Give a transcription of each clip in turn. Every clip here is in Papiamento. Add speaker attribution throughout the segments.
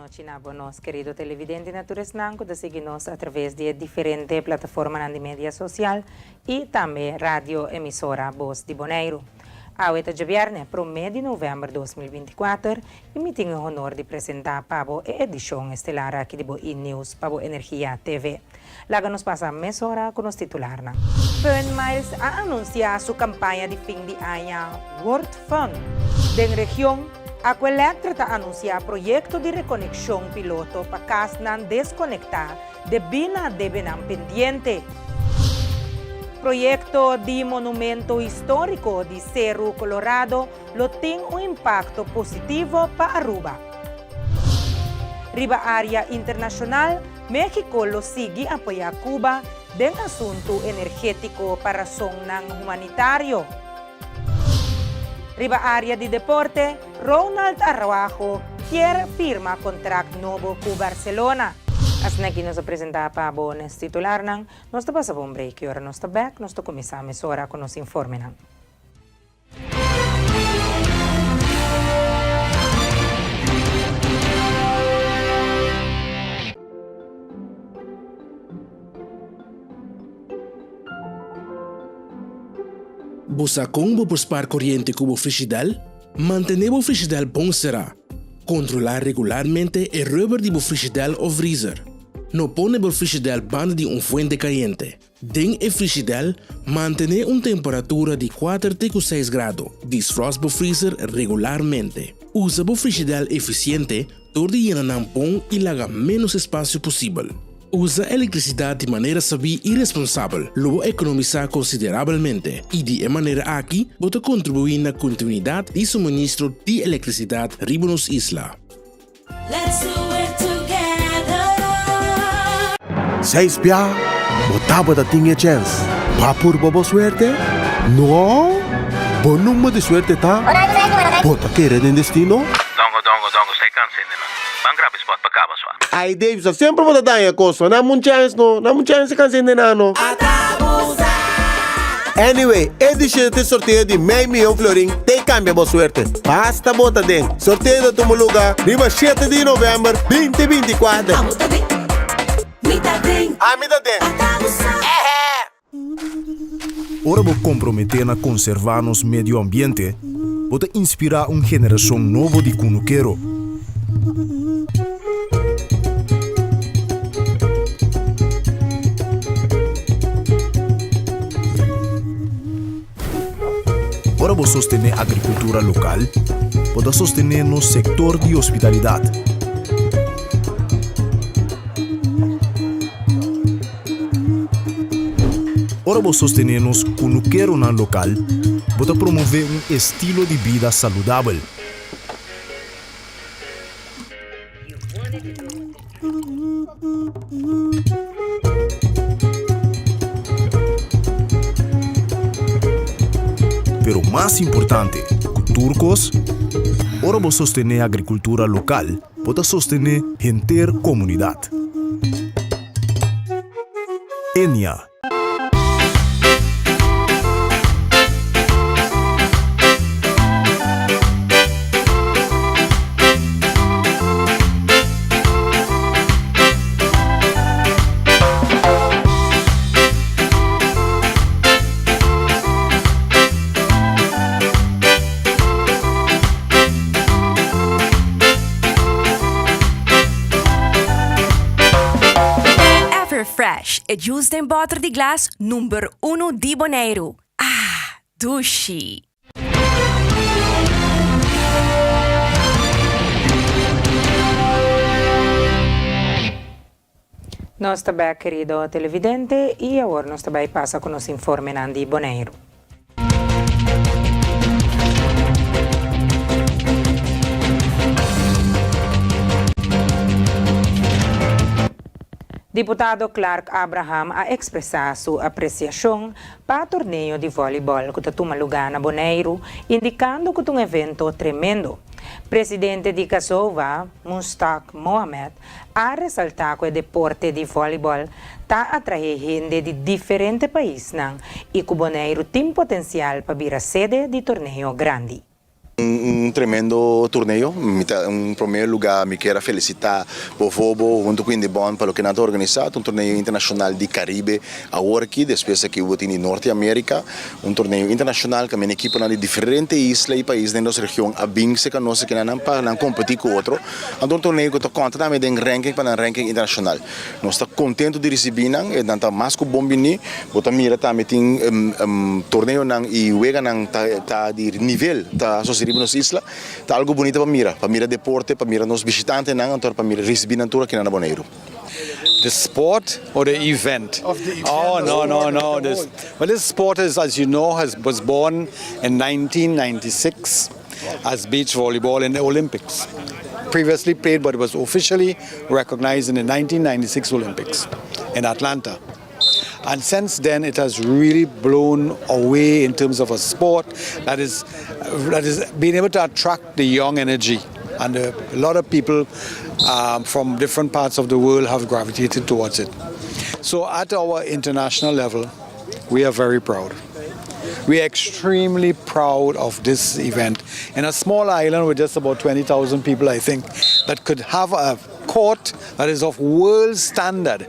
Speaker 1: nochi na bo nos kerido televidente na tur esnan ku ta sigui nos a traves di e diferente plataformanan di media sosial i tambe radio emisora Bos di Boneiru. Awe ta djabièrnè promé di novèmber 2024 i mi tin e honor di presentá pa bo e edishon estelar aki di bo E-News pa bo Energia TV. Laga nos pasa mesora ku nos titularnan. Fun Miles a anunsiá su kampaña di fin di aña Word Fun. Den region, Aqualectra ta anunsiá proyekto di rekonekshon piloto pa kasnan deskonektá debí na debenan pendiente. Proyekto di monumento históriko di Seru Colorado lo tin un impakto positivo pa Aruba. Riba área internashonal, México lo sigui apoyá Cuba den asuntu energétiko pa rasonnan humanitario. Riba área di deporte, Ronald Araujo kier firma kontrakt nobo ku Barcelona. Asina aki nos a presentá pa bo nes titularnan. Nos ta pasa pa un break i ora nos ta bèk nos ta kuminsá mesora ku nos informenan.
Speaker 2: Bo sa kon bo por spar koriente ku bo frishidèl? Mantené bo frishidèl bon será. Kontrolá regularmente e rubber di bo frishidèl òf vrizer. No pone bo frishidèl banda di un fuente kayente. Den e frishidèl, mantené un temperatura di kuater te ku seis grado. Disfrost bo freezer regularmente. Usa bo frishidèl efisiente dor di yena nan bon i laga ménos espasio posibel. Usa elektrisidat di manera sabí i responsabel lo bo ekonomisá konsiderabelmente i di e manera aki bo ta kontribuí na kontinuidat di suministro di elektrisidat riba nos isla.
Speaker 3: Let's do it together.
Speaker 4: Seis bia bo tabata tin e chèns pa purba bo suerte? No! Bo number di suerte ta? Bo ta kere den destino?
Speaker 5: Dongo dongo dongo stay cansa hende nan. Ban graba e spot pa caba swa.
Speaker 4: Ay Davison semper bo ta daña cos no. Nan mun chèns no. Nan mun chèns cansa hende nan no. Anyway, e di shete sorteo di mei miyon florin t'ei cambia bo suerte. Basta bo ta den. Sorteo ta tuma luga riba shete di november binti 24.
Speaker 3: Abo ta den, mi ta den.
Speaker 4: Ami ta den.
Speaker 3: Ata bo sa.
Speaker 4: Ehe!
Speaker 6: Ora bo komprometé na konservá nos medio ambiente, bo ta inspirá un generashon nobo di kunukero. Ora bo sostené agrikultura lokal, bo ta sostené nos sektor di hospitalidat. Ora bo sostené nos kunukeronan lokal, bo ta promové un estilo di bida saludabel. Pero mas importante ku tur kos, ora bo sostené agrikultura lokal, bo ta sostené henter komunidat. Enia.
Speaker 7: Everfresh, e juice den bòter di glas number uno di Boneiru. Ah, dushi!
Speaker 1: Nos ta bek kerido televidente y awor nos ta bay pasa cu nos informenan di Boneiru. Diputado Clark Abraham a ekspresá su apresiashon pa torneo di vòlibòl ku ta tuma lugá na Boneiru, indikando ku ta un evento tremendo. Presidente di Kazova, Mustaq Mohamed, a resaltá ku e deporte di vòlibòl ta atraé hende di diferente paisnan i ku Boneiru tin potensial pa bira sede di torneo grandi.
Speaker 8: Un tremendo torneo. Mi ta en prome lugar mi kier a felicita Bovobo hunto cu Indebon pa loke nan ta organisa. Un torneo internacional di Caribe awor aki, despues aki bo tin di Norte America. Un torneo internacional caminda ekiponan di diferente isla y pais den nos region a bin cerca nos aki nan pa nan competi cu otro. Anto un torneo cu ta conta tambe den ranking pa nan ranking internacional. Nos ta contento di ricibi nan, e nan ta mas cu bon bini. Bo ta mira tambe tin torneonan y weganan ta di nivel ta sosedi riba nos isla. Ta algo bunita pa mira, pa mira deporte, pa mira nos bishitantenan, anto pa mira ricibi nan tur aki na Boneiru.
Speaker 9: The sport or the event?
Speaker 10: Of the event.
Speaker 9: Oh, no, no, no. This, well, this sport is, as you know, has, was born in 1996 as beach volleyball in the Olympics. Previously played, but it was officially recognized in the 1996 Olympics in Atlanta. And since then, it has really blown away in terms of a sport that is being able to attract the young energy. And a lot of people from different parts of the world have gravitated towards it. So at our international level, we are very proud. We are extremely proud of this event. In a small island with just about 20,000 people, I think, that could have a court that is of world standard.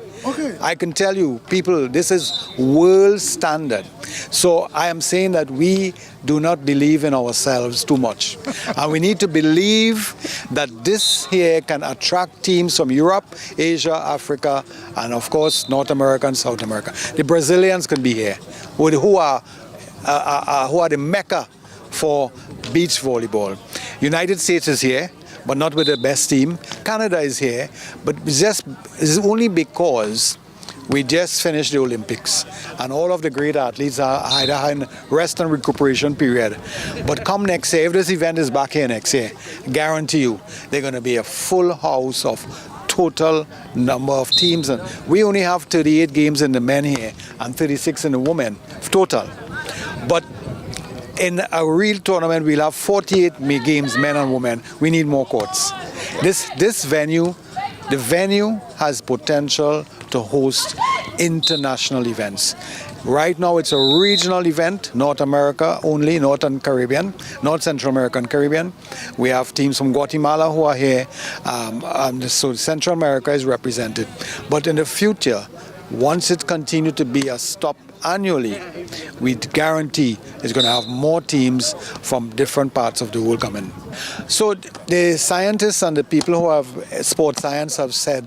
Speaker 9: I can tell you, people, this is world standard. So I am saying that we do not believe in ourselves too much. And we need to believe that this here can attract teams from Europe, Asia, Africa, and of course, North America and South America. The Brazilians can be here, who are the mecca for beach volleyball. United States is here, but not with the best team. Canada is here, but just it's only because we just finished the Olympics and all of the great athletes are either in rest and recuperation period. But come next year, if this event is back here next year, guarantee you they're going to be a full house of total number of teams. And we only have 38 games in the men here and 36 in the women total. But in a real tournament, we'll have 48 games, men and women. We need more courts. This venue, the venue has potential to host international events. Right now, it's a regional event, North America only, North and Caribbean, North Central America and Caribbean. We have teams from Guatemala who are here, and so Central America is represented. But in the future, once it continues to be a stop annually, we guarantee it's going to have more teams from different parts of the world coming. So the scientists and the people who have sports science have said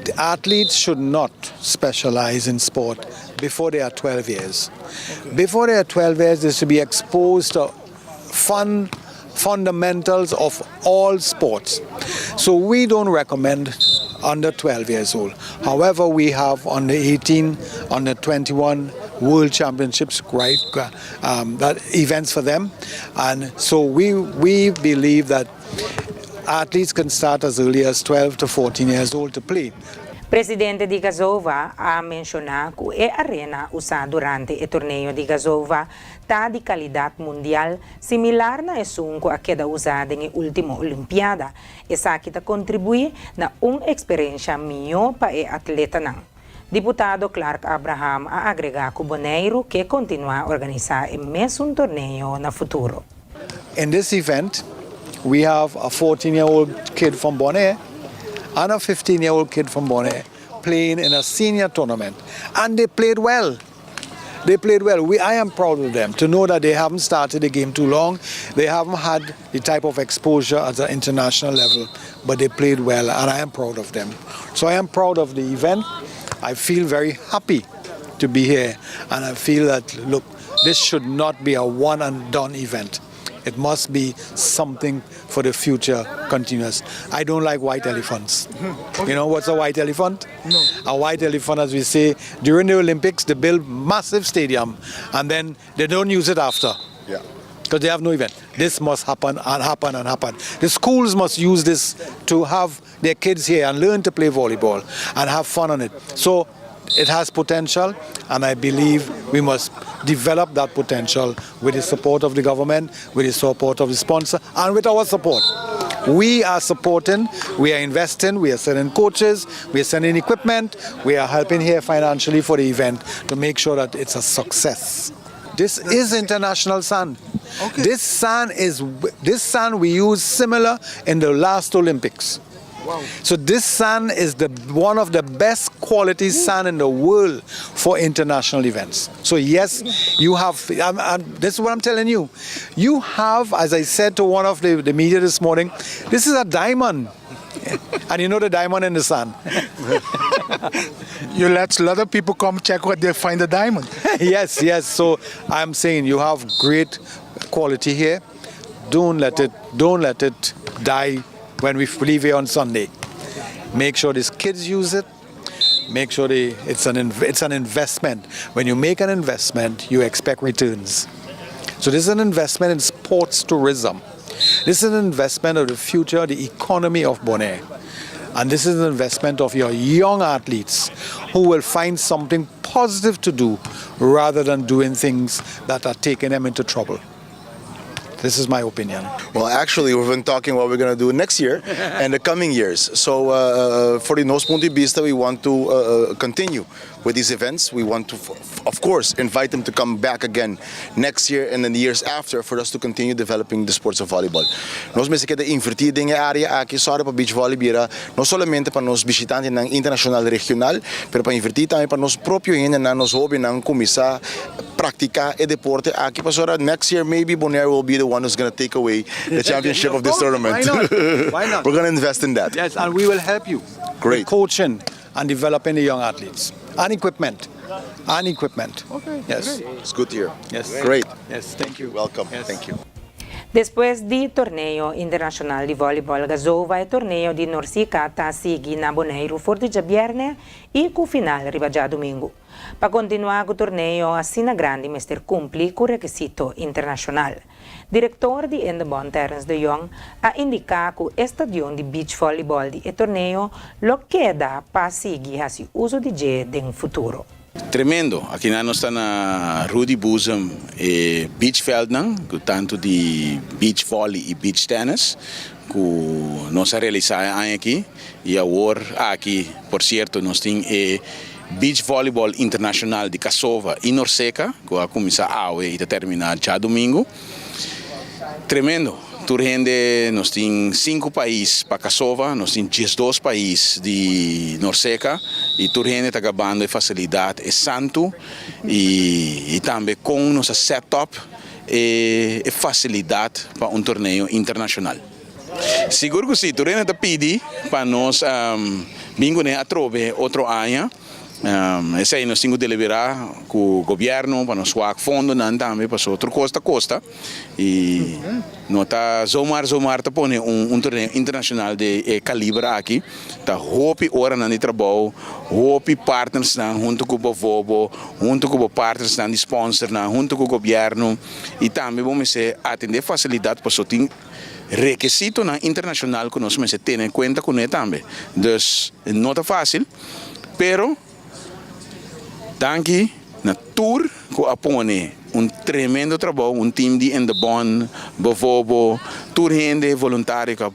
Speaker 9: the athletes should not specialize in sport before they are 12 years. Before they are 12 years, they should be exposed to fun fundamentals of all sports. So we don't recommend under 12 years old. However, we have under 18, under 21 World Championships, right? That events for them, and so we believe that athletes can start as early as 12 to 14 years old to play.
Speaker 1: Presidente di Gazova a menshoná ku e arena usá durante e torneo di Gazova ta di kalidat mundial, similar na esun ku a keda usá den último Olimpiada. Esaki ta kontribuí na un eksperensia mihó pa e atletanan. Diputado Clark Abraham a agregá ku Boneiru ke kontinuá organisá e mesun torneo na futuro.
Speaker 9: In this event, we have a 14-year-old kid from Bonaire and a 15-year-old kid from Bonaire playing in a senior tournament. And they played well. They played well. I am proud of them to know that they haven't started the game too long. They haven't had the type of exposure at the international level, but they played well, and I am proud of them. So I am proud of the event. I feel very happy to be here, and I feel that, look, this should not be a one and done event. It must be something for the future continuous. I don't like white elephants. You know what's a white elephant?
Speaker 10: No.
Speaker 9: A white elephant, as we say, during the Olympics, they build massive stadium and then they don't use it after. Because they have no event. This must happen and happen and happen. The schools must use this to have their kids here and learn to play volleyball and have fun on it. So it has potential, and I believe we must develop that potential with the support of the government, with the support of the sponsor, and with our support. We are supporting, we are investing, we are sending coaches, we are sending equipment, we are helping here financially for the event to make sure that it's a success. This is international sand. This sand is this sand we use similar in the last Olympics. So this sand is the one of the best quality sand in the world for international events. So yes, you have. This is what I'm telling you. You have, as I said to one of the media this morning, this is a diamond. And you know the diamond in the sand.
Speaker 10: You let a lot of people come check what they find the diamond.
Speaker 9: Yes. So I'm saying you have great quality here. Don't let it die when we leave here on Sunday. Make sure these kids use it. Make sure it's an investment. When you make an investment, you expect returns. So this is an investment in sports tourism. This is an investment of the future, the economy of Bonaire. And this is an investment of your young athletes who will find something positive to do rather than doing things that are taking them into trouble. This is my opinion.
Speaker 8: Well, actually, we've been talking what we're going to do next year and the coming years. So, for di nos punto di bista, we want to continue with these events. We want to, of course, invite them to come back again next year and then the years after for us to continue developing the sports of volleyball. Nos mester keda inverti den e area aki, so pa beach volley bira, no solamente pa nos bishitantenan internacional y regional, pero pa inverti tambe pa nos propio hendenan, nos hobennan cuminsa practica e deporte aki. Pasobra next year maybe Bonaire will be the one who's going to take away the championship of this tournament.
Speaker 9: Why not? Why not?
Speaker 8: We're going to invest in that.
Speaker 9: Yes, and we will help you.
Speaker 8: Great.
Speaker 9: With coaching and developing the young athletes. And equipment. And equipment.
Speaker 8: Okay.
Speaker 9: Yes.
Speaker 8: It's good to hear.
Speaker 9: Yes.
Speaker 8: Great.
Speaker 9: Yes, thank you.
Speaker 8: Welcome.
Speaker 9: Yes.
Speaker 8: Thank you.
Speaker 1: Despues di torneo internacional di voleibol Gazova e torneo di NORCECA ta sigui na Bonaire for di diabierne y cu final riba diadomingo. Pa continua cu e torneo asina grandi mester cumpli cu requisito internacional. Director di Indebon Terence de Jong a indica cu e stadion di beach volleyball di e torneo lo keda pa sigui haci uso di dje den futuro.
Speaker 11: Tremendo. Aki nos ta na Rudy Boezem e beachveld nan, cu tanto di beach volley y beach tennis, cu nos a realisa aki. Y awor aki, por cierto, nos tin e beach volleyball internacional di Casova y NORCECA, cu a cuminsa awe y ta termina diadomingo. Tremendo. Tur hende, nos tin cinco pais pa Casova, nos tin 12 pais di NORCECA y tur hende ta gabando e facilidad e santo y tambe cu nos setup e facilidad pa un torneo internacional. Sigur cu si, tur hende ta pidi pa nos bin cune atrobe otro aña. Esey nos tin cu delibera cu gobierno pa nos wak fondonan tambe pa otro cos ta costa y no ta zomaar zomaar ta pone un torneo internacional di caliber aki. Ta hopi oranan di trabou, hopi partners nan hunto cu Bovobo, hunto cu partners nan di sponsor nan hunto cu gobierno y tambe ban atende facilidad pa tin requisitonan internacional cu nos mester tene na cuenta cu ne tambe. Dus no ta facil, pero danki na tur cu a pone un tremendo trabou, un team di Indebon, Bovobo, tur hende voluntario cu a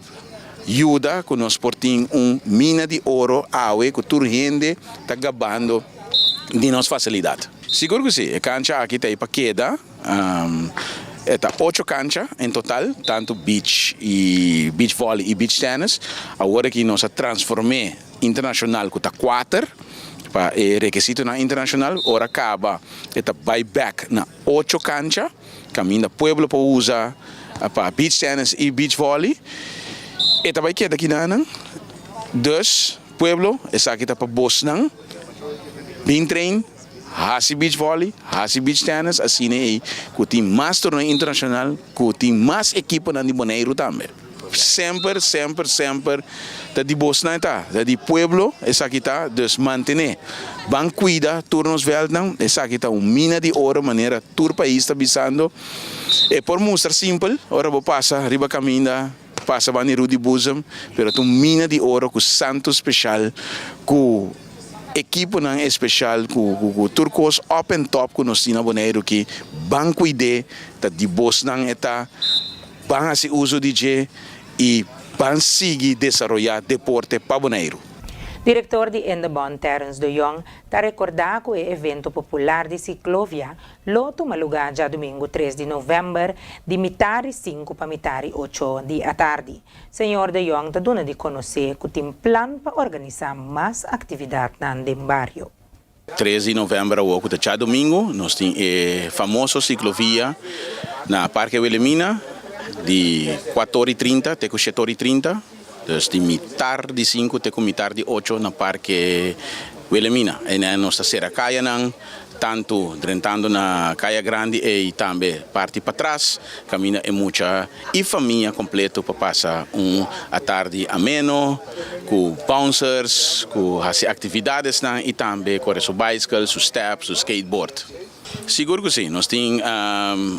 Speaker 11: yuda cu nos por tin un mina di oro awe cu tur hende ta gabando di nos facilidad. Sigur cu si, e cancha aki ta pa keda, ta ocho cancha en total, tanto beach y beach volley y beach tennis. Awor cu nos a transforma internacional cu ta cuater, pa requisitonan internacional, ora caba, ta bay back na ocho cancha, caminda pueblo por usa pa beach tennis y beach volley. E ta bay keda aki nan. Dus, pueblo, esaki ta pa bosnan, bin train, hasi beach volley, hasi beach tennis, asina ey, cu tin mas torneo internacional, cu tin mas ekiponan di Bonaire tambe. Semper, semper, semper, ta di bosnan ta, ta di pueblo, esaki ta, dus mantene. Ban cuida tur nos veldnan, esaki ta un mina di oro, manera tur pais ta bisando. E por mustra simpel, ora bo pasa, riba caminda, pasa banda di Rudy Boezem, pero ta un mina di oro cu santo special, cu ekiponan special, cu tur cos up and top cu nos tin na Bonaire cu ban cuida, ta di bosnan e ta, ban hasi uso di dje y ban sigui desaroya deporte pa Bonaire.
Speaker 1: Direktor di Indebon Terence de Jong ta rekordá ku e evento popular di Siklovia lo tuma lugá djadumingu 3 di novèmber di mitar di 5 pa mitar di 8 di atardi. Señor de Jong ta duna di konosé ku tin plan pa organisá mas aktividatnan den bario.
Speaker 11: 3 di novèmber awor ku ta djadumingu nos tin e famoso siklovia na Parke Wilhelmina di 4:30 te ku 7:30. Dus di mitar di 5 te ku mitar di 8 na Parke Wilhelmina. I nos ta sera kayanan, tantu drentando na Kaya Grandi i tambe parti patras, kaminda e mucha i famia kompleto pa pasa un atardi ameno, ku bouncers, ku hasi aktividatnan i tambe kore su bicycle, su step, su skateboard. Sigur ku si, nos tin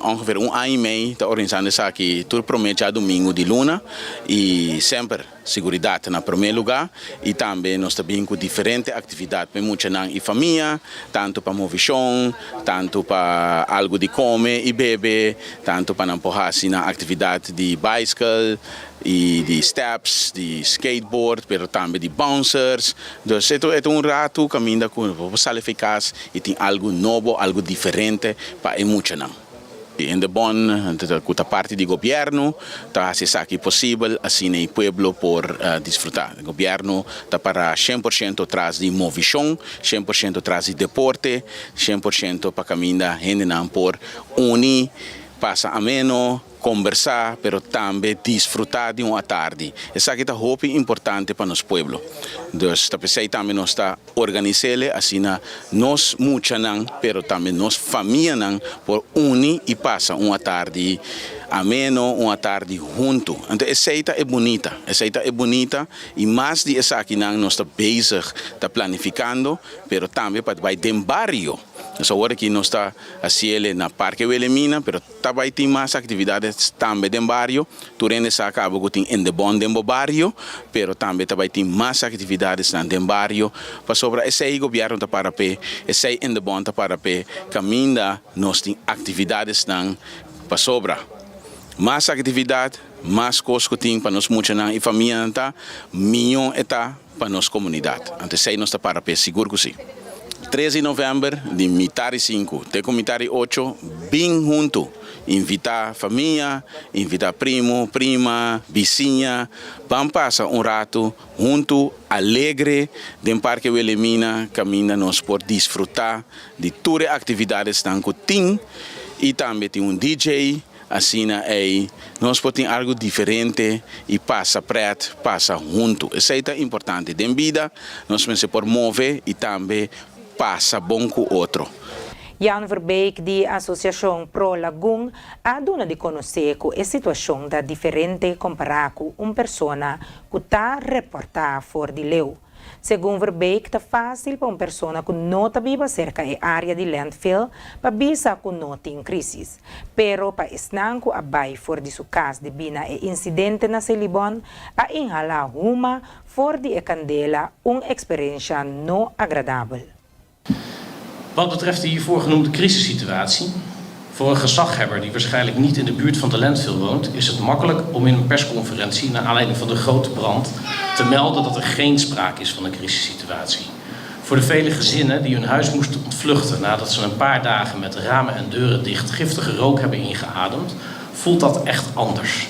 Speaker 11: ongeveer un aña i mei ta organisando esaki tur promé djadumingu di luna i semper seguridat na promé lugá i tambe nos ta bin ku diferente aktividat pa muchanan i famia, tantu pa movishon, tantu pa algu di kome i bebe, tantu pa nan por hasi nan aktividat di bicycle i di steps, di skateboard, pero tambe di bouncers. Dus e ta un ratu kaminda ku bo sali for di kas i tin algu nobo, algu diferente pa e muchanan. Indebon, ku ta parti di gobièrnu, ta hasi esaki posibel, asina e pueblo por disfrutá. Gobièrnu ta para 100% tras di movishon, 100% tras di deporte, 100% pa kaminda hendenan por uni, pasa ameno, kombersá, pero tambe disfrutá di un atardi. Esaki ta hopi importante pa nos pueblo. Dus ta p'esei tambe nos ta organis'é asina nos muchanan, pero tambe nos famianan por uni i pasa un atardi ameno, un atardi huntu. Anto esei ta e bunita, esei ta e bunita i mas di esakinan nos ta bezig, ta planifikando, pero tambe pa bai den bario. Dus awor aki nos ta hasié na Parke Wilhelmina, pero tambe tin mas aktividat tambe den bario. Tur hende sa kaba ku tin Indebon den bario, pero tambe tambe tin mas aktividat den bario. Pasobra esei gobièrnu ta para p'e, esei Indebon ta para p'e, kaminda nos tin aktividatnan pasobra. Mas aktividat, mas kos ku tin pa nos muchanan i famianan ta, mihó e ta pa nos komunidat. Anto esei nos ta para p'e, sigur ku si. 3 di novèmber, di mitar di 5 te ku mitar di 8, bin huntu. Invitá famia, invitá primu, prima, bisiña, ban pasa un ratu huntu, alegre, den Parke Wilhelmina, kaminda nos por disfrutá di tur e aktividatnan ku tin i tambe tin un DJ, asina ei nos por tin algu diferente i pasa prèt, pasa huntu. Esei ta importante. Den bida, nos mester por move i tambe pasa bon ku otro.
Speaker 1: Jan Verbeek di Asosiashon Pro Lagun a duna di konosé ku e situashon ta diferente kompará ku un persona ku ta reportá for di leu. Segun Verbeek, ta fásil pa un persona ku no ta biba serka e área di landfill pa bisa ku no tin krísis. Pero pa esnan ku a bai for di su kas debí na e insidente na Selibon, a inhalá huma for di e kandela un eksperensia no agradabel.
Speaker 12: Wat betreft de hiervoor genoemde crisissituatie, voor een gezaghebber die waarschijnlijk niet in de buurt van de landfill woont, is het makkelijk om in een persconferentie naar aanleiding van de grote brand te melden dat er geen sprake is van een crisissituatie. Voor de vele gezinnen die hun huis moesten ontvluchten nadat ze een paar dagen met ramen en deuren dicht giftige rook hebben ingeademd, voelt dat echt anders.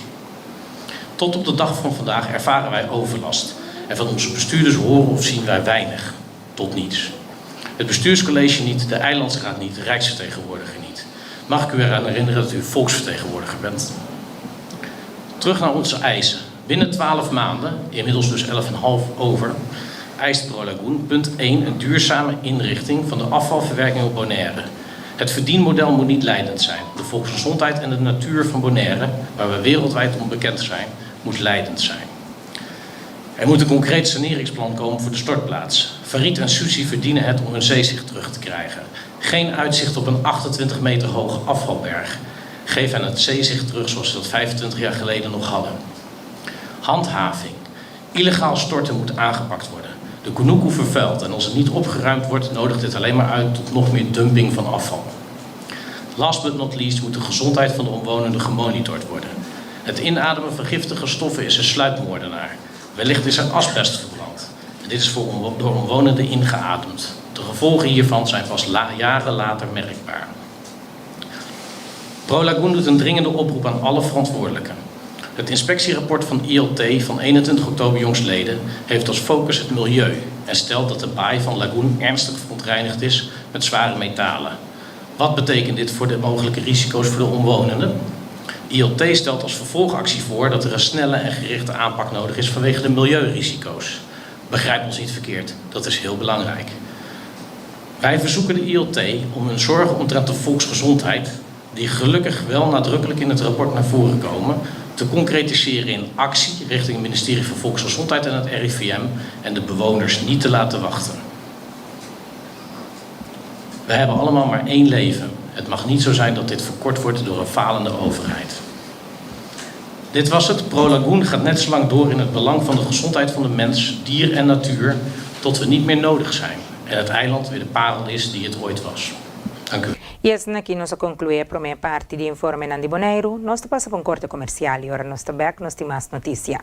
Speaker 12: Tot op de dag van vandaag ervaren wij overlast en van onze bestuurders horen of zien wij weinig, tot niets. Het bestuurscollege niet, de eilandsraad niet, de rijksvertegenwoordiger niet. Mag ik u eraan herinneren dat u volksvertegenwoordiger bent? Terug naar onze eisen. Binnen 12 maanden, inmiddels dus 11,5 over, eist ProLagoon punt 1 een duurzame inrichting van de afvalverwerking op Bonaire. Het verdienmodel moet niet leidend zijn. De volksgezondheid en de natuur van Bonaire, waar we wereldwijd om bekend zijn, moet leidend zijn. Er moet een concreet saneringsplan komen voor de stortplaats. Farid en Susi verdienen het om hun zeezicht terug te krijgen. Geen uitzicht op een 28 meter hoge afvalberg. Geef hen het zeezicht terug zoals ze dat 25 jaar geleden nog hadden. Handhaving. Illegaal storten moet aangepakt worden. De Kunuku vervuilt en als het niet opgeruimd wordt, nodigt dit alleen maar uit tot nog meer dumping van afval. Last but not least moet de gezondheid van de omwonenden gemonitord worden. Het inademen van giftige stoffen is een sluipmoordenaar. Wellicht is er asbest verbrand. En Dit is voor door omwonenden ingeademd. De gevolgen hiervan zijn pas jaren later merkbaar. ProLagoon doet een dringende oproep aan alle verantwoordelijken. Het inspectierapport van ILT van 21 oktober jongsleden heeft als focus het milieu en stelt dat de baai van Lagoon ernstig verontreinigd is met zware metalen. Wat betekent dit voor de mogelijke risico's voor de omwonenden? ILT stelt als vervolgactie voor dat er een snelle en gerichte aanpak nodig is vanwege de milieurisico's. Begrijp ons niet verkeerd, dat is heel belangrijk. Wij verzoeken de ILT om hun zorgen omtrent de volksgezondheid, die gelukkig wel nadrukkelijk in het rapport naar voren komen, te concretiseren in actie richting het ministerie van Volksgezondheid en het RIVM en de bewoners niet te laten wachten. We hebben allemaal maar één leven. Het mag niet zo zijn dat dit verkort wordt door een falende overheid. Dit was het. ProLagoon gaat net zo lang door in het belang van de gezondheid van de mens, dier en natuur, tot we niet meer nodig zijn en het eiland weer de parel is die het ooit was. Dank u.
Speaker 1: I asina aki nos a konkluí e promé parti di informenan di Boneiru. Nos ta pasa pa un korte komersial i ora nos ta bèk nos tin mas notisia.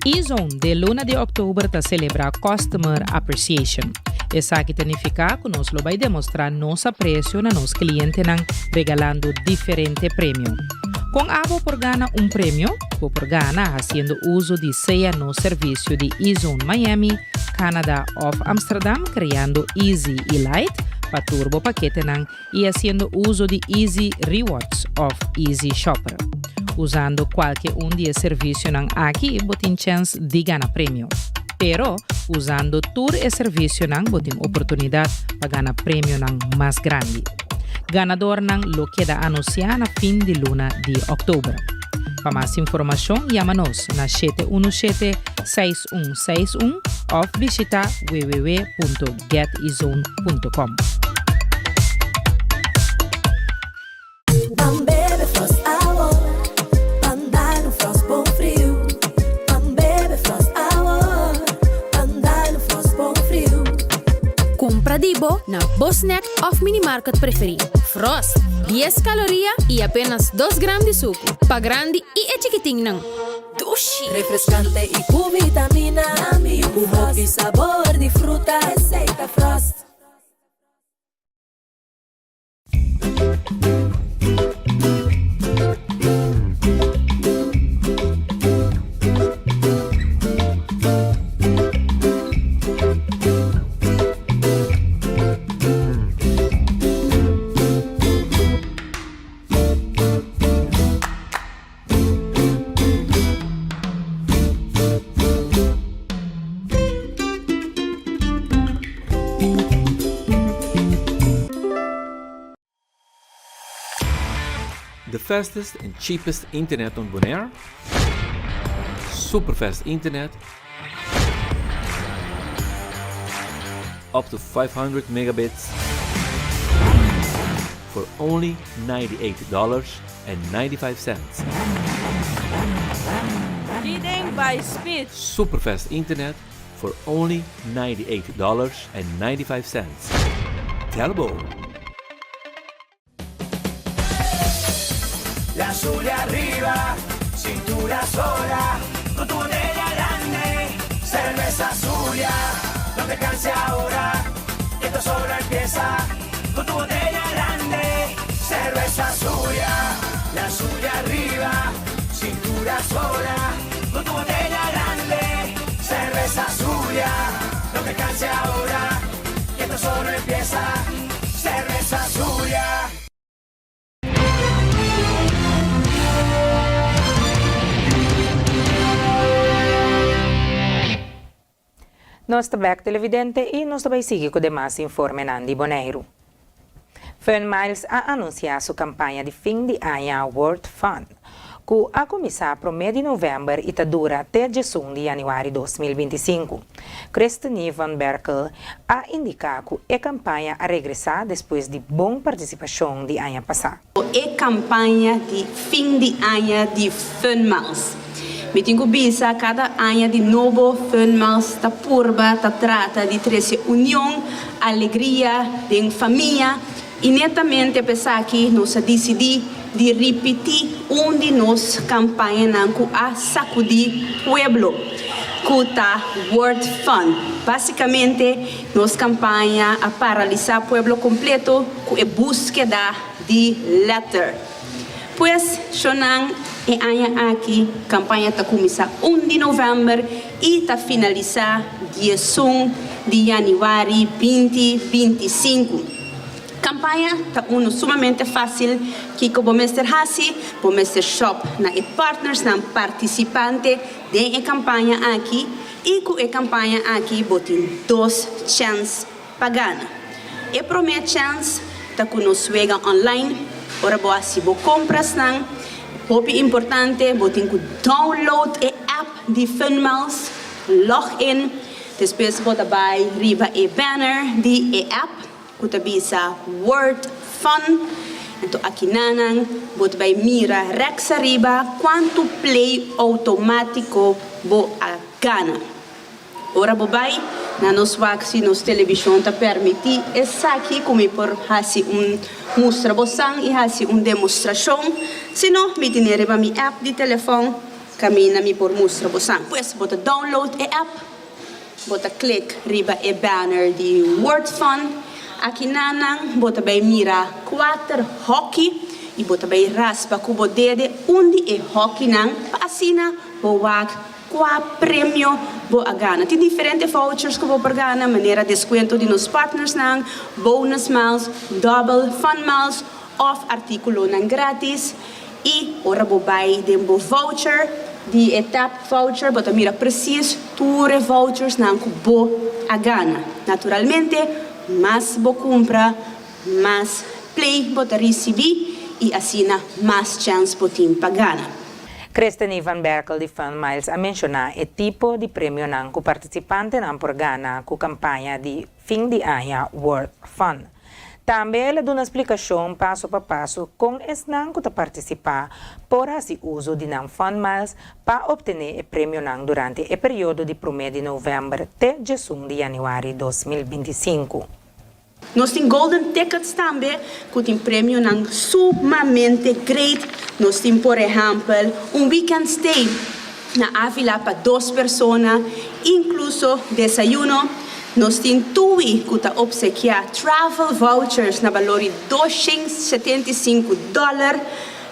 Speaker 13: E-Zone den luna di òktober ta selebrá Customer Appreciation. Esaki ta nifiká ku nos lo bai demostrá nos apresio na nos klientenan regalando diferente premio. Kon abo por gana un premio? Bo por gana hasiendo uso di sea nos servisio di E-Zone Miami, Canada òf Amsterdam kreando Easy i Lite pa tur bo paketenan i hasiendo uso di Easy Rewards òf Easy Shopper. Usando kualke un di e servisionan aki bo tin chèns di gana premio. Pero, usando tur e servisionan bo tin oportunidat pa gana premionan mas grandi. Ganadornan lo keda anunsiá na fin di luna di òktober. Pa mas informashon yama nos na 717 6161 òf bishitá www.getezone.com.
Speaker 3: Ban bebe Frost awor, ban dal un Frost bon friu. Ban bebe Frost awor, ban dal un Frost bon friu.
Speaker 14: Kumpra di bo na bo snack òf minimarket preferí. Frost, dies kaloria i apenas dos gram di suku. Pa grandi i e chikitinnan.
Speaker 3: Dushi! Refrescante y cu vitamina. Cu hopi sabor di fruta. Esey ta Frost.
Speaker 15: The fastest and cheapest internet on Bonaire? Superfast internet up to 500 megabits for only $98.95.
Speaker 16: Leading by speed.
Speaker 15: Superfast internet for only $98.95. Telbo.
Speaker 17: La Zulia arriba, cintura sola, con tu botella grande, cerveza Zulia, no te canses ahora, que esto solo empieza, con tu botella grande, cerveza Zulia, la Zulia arriba, cintura sola, con tu botella grande, cerveza Zulia, no te canses ahora, que esto solo empieza, cerveza Zulia.
Speaker 1: Nos ta bek televidente y nos ta bay sigui cu demas informenan di Boneiru. Fun Miles a anuncia su campaña di fin di aña World Fun, cu a cuminsa prome di november y ta dura te djesun di januari 2025. Christenie van Berkel a indica cu e campaña a regresa despues di bon participacion di aña pasa.
Speaker 18: E campaña di fin di aña di Fun Miles. Mi tin cu bisa cada aña di nobo Fun Miles ta purba ta trata di trece union, alegria den famia. I netamente pa esaki nos a disidí di ripití un di nos kampañanan ku a sakudí pueblo, ku ta Word Fun. Básikamente nos kampaña a paralisá pueblo kompleto ku e búskeda di lèter. Pues, shonnan, e aña aki kampaña ta kuminsá un di novèmber i ta finalisá 11 di yanüari 2025. Kampaña ta unu sumamente fásil, kiko bo mester hasi? Bo mester shòp na e partnersnan partisipante den e kampaña aki i ku e kampaña aki bo tin dos chèns pa gana. E promé chèns ta ku nos wega online ora bo hasi bo komprasnan. Hopi importante, bo tin ku download e app di Funmiles, log in, despues bo ta bai riba e banner di e app ku ta bisa Word Fun. Anto akinanan bo ta bai mira rèks ariba kuantu play outomátiko bo a gana. Ora bo bai na nos wak si nos televishon ta permití esaki ku mi por hasi un mustra bo san i hasi un demostrashon. Si no, mi tene riba mi app di telefòn kaminda mi por mustra bo san. Pues bo ta download e app, bo ta klik riba e banner di Word Fun. Aki nanan bo ta bai mira kuater hòki i bo ta bai raspa ku bo dede un di e hòkinan pa asina bo wak Kua premio bo a gana? Tin diferente vouchers ku bo por gana, manera deskuento di nos partnersnan, bonus miles, dòbel fun miles òf artíkulonan grátis. I ora bo bai den bo voucher di e tap voucher bo ta mira presis tur e vouchersnan ku bo a gana. Naturalmente, mas bo kumpra, mas play bo ta risibí i asina mas chèns bo tin pa gana.
Speaker 1: Christeny van Berkel di Fun Miles a menshoná e tipo di premionan ku partisipantenan por gana ku kampaña di fin di aña World Fun. Tambe el a duna splikashon paso pa paso kon esnan ku ta partisipá por hasi uso di nan Fun Miles pa optené e premionan durante e periodo di promé di novèmber te 11 di yanüari 2025.
Speaker 18: Nos tin golden tickets tambe ku tin premionan sumamente great. Nos tin por ehèmpel un weekend stay na Avila pa dos persona, inkluso desayuno. Nos tin TUI ku ta opsekiá travel vouchers na balor di 275 dòler.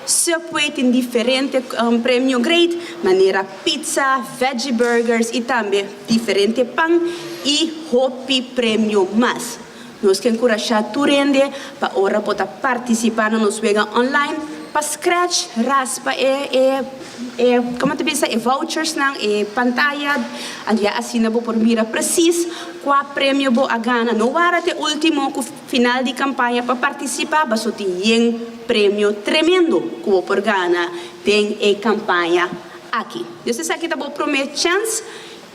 Speaker 18: Subway tin diferente premio great manera pizza, veggie burgers i tambe diferente pan i hopi premio mas. Nos ke enkurashá tur hende pa ora bo ta partisipá na nos wega online pa scratch, raspa e e e komo ta bisa e vouchersnan, e pantaya, ya asina bo por mira presis kua premio bo a gana. No wara te ultimo ku final di kampaña pa partisipá, paso tin yen premio tremendo ku bo por gana den e kampaña aki. Dus esaki ta bo promé chèns.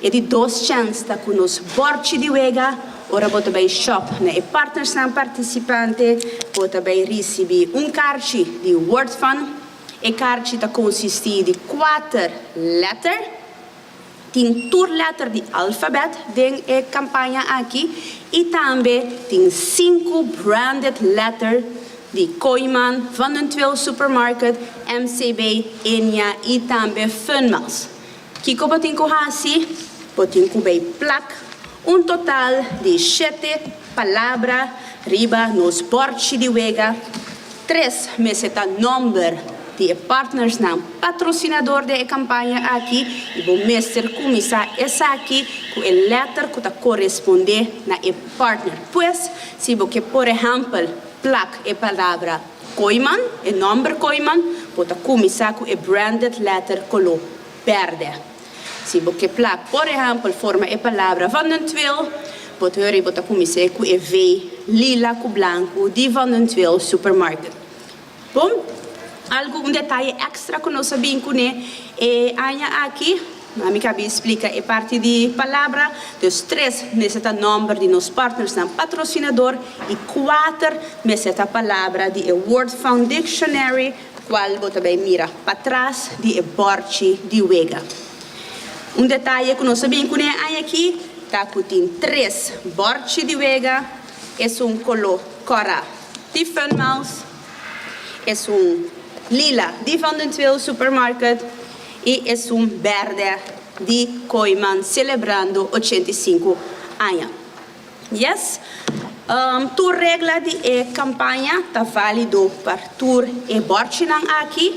Speaker 18: E di dos chèns ta ku nos bòrchi di wega. Ora bo ta bai shòp na e partnersnan partisipante, bo ta bai risibí un karchi di Word Fun. E karchi ta konsistí di kuater lèter. Tin tur lèter di alfabèt den e kampaña aki i tambe tin sinku branded lèter di Kooiman, Van den Tweel Supermarket, MCB, Ennia i tambe Funmals. Kiko bo tin ku hasi? Bo tin ku bei plak un total di shete palabra riba nos bòrchi di wega. Tres mester ta nòmber di e partnersnan patrosinador den e kampaña aki i bo mester kuminsá esaki ku e lèter ku ta korespondé na e partner. Pues, si bo ke por ehèmpel plak e palabra Kooiman, e nòmber Kooiman, bo ta kuminsá ku e branded lèter koló bèrdè. Si bo ke plak por ehèmpel forma e palabra Van den Tweel, bo ta hori bo ta kumins'é ku e V lila ku blanku di Van den Tweel Supermarket. Bon, algu un detaye èkstra ku nos a bin kuné e aña aki, mi kabi splika e parti di palabra, dus tres mester ta nòmber di nos partnersnan patrosinador i kuater mester ta palabra di e Word Found Dictionary, Cual bo ta bay mira patras di e borchi di wega. Un detaye cu nos a bin cune aña aki ta cu tin tres borchi di wega, esun colo cora. di Fun Miles, esun lila di Van den Tweel Supermarket i esun bèrdè di Kooyman selebrando 85 aña. Yes, tur regla di e kampaña ta válido pa tur e bòrchinan aki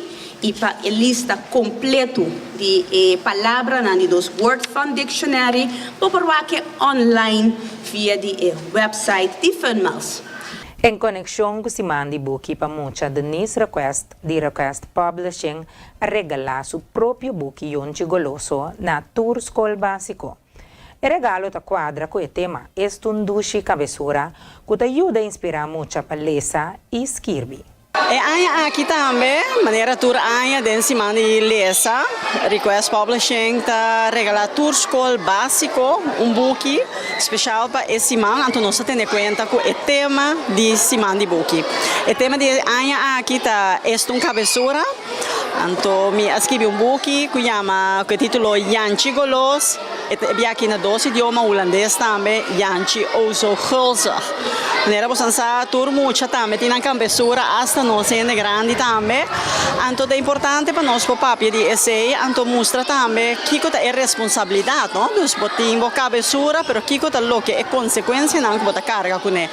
Speaker 18: i pa e lista kompletu di e palabranan di nos Word Fun Dictionary bo por wak e online via di e website di Funmiles.
Speaker 1: En konekshon ku siman di buki pa mucha Denise Request di Request Publishing a regalá su propio buki Yonchi Goloso na tur skol básiko. E regalo ta kuadra ku e tema Estun Dushi Kabesura ku ta yuda inspirá mucha pa lesa i skirbi.
Speaker 19: E aña aki tambe, manera tur aña den siman di lesa, Request Publishing ta regalá tur skol básiko un buki speshal pa e siman, anto nos ta tene kuenta ku e tema di siman di buki. E tema di e aña aki ta Estun Kabesura. Anto mi a skibi un buki ku yama ku e titulo Yanchi Golos, e ta bia aki na dos idioma, hulandes tambe, Yanchi o zo gulzig. Manera bosan sa tur mucha tambe tin nan kambesura, asta nos hende grandi tambe. Anto ta importante pa nos por papia di esei, anto mustra tambe kiko ta e responsabilidat, no? Dus bo tin bo kabesura, pero kiko ta loke e konsekuensianan ku bo ta karga kuné.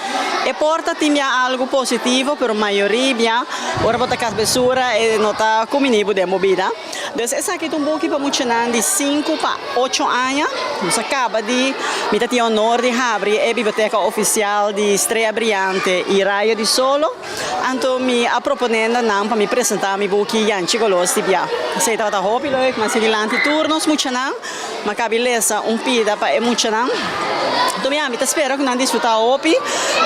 Speaker 19: E por ta tin bia algu positivo, pero mayoria bia Ora bo ta kasbesura e no ta kumini bo den bo bida. Dus esaki ta un buki pa muchanan di sinku pa ocho aña. Nos a kaba di, mi ta tin honor di habri e biblioteka ofisial di Strea Briante i Rayo di Solo. Anto mi a proponé na nan pa mi presentá mi buki Yanchi Golos di Bia. Esei tabata hopi leuk, mi a sigui lanti tur nos muchanan. Mi a kabi lesa un pida pa e muchanan. Anto mi ami ta spera ku nan disfrutá hopi.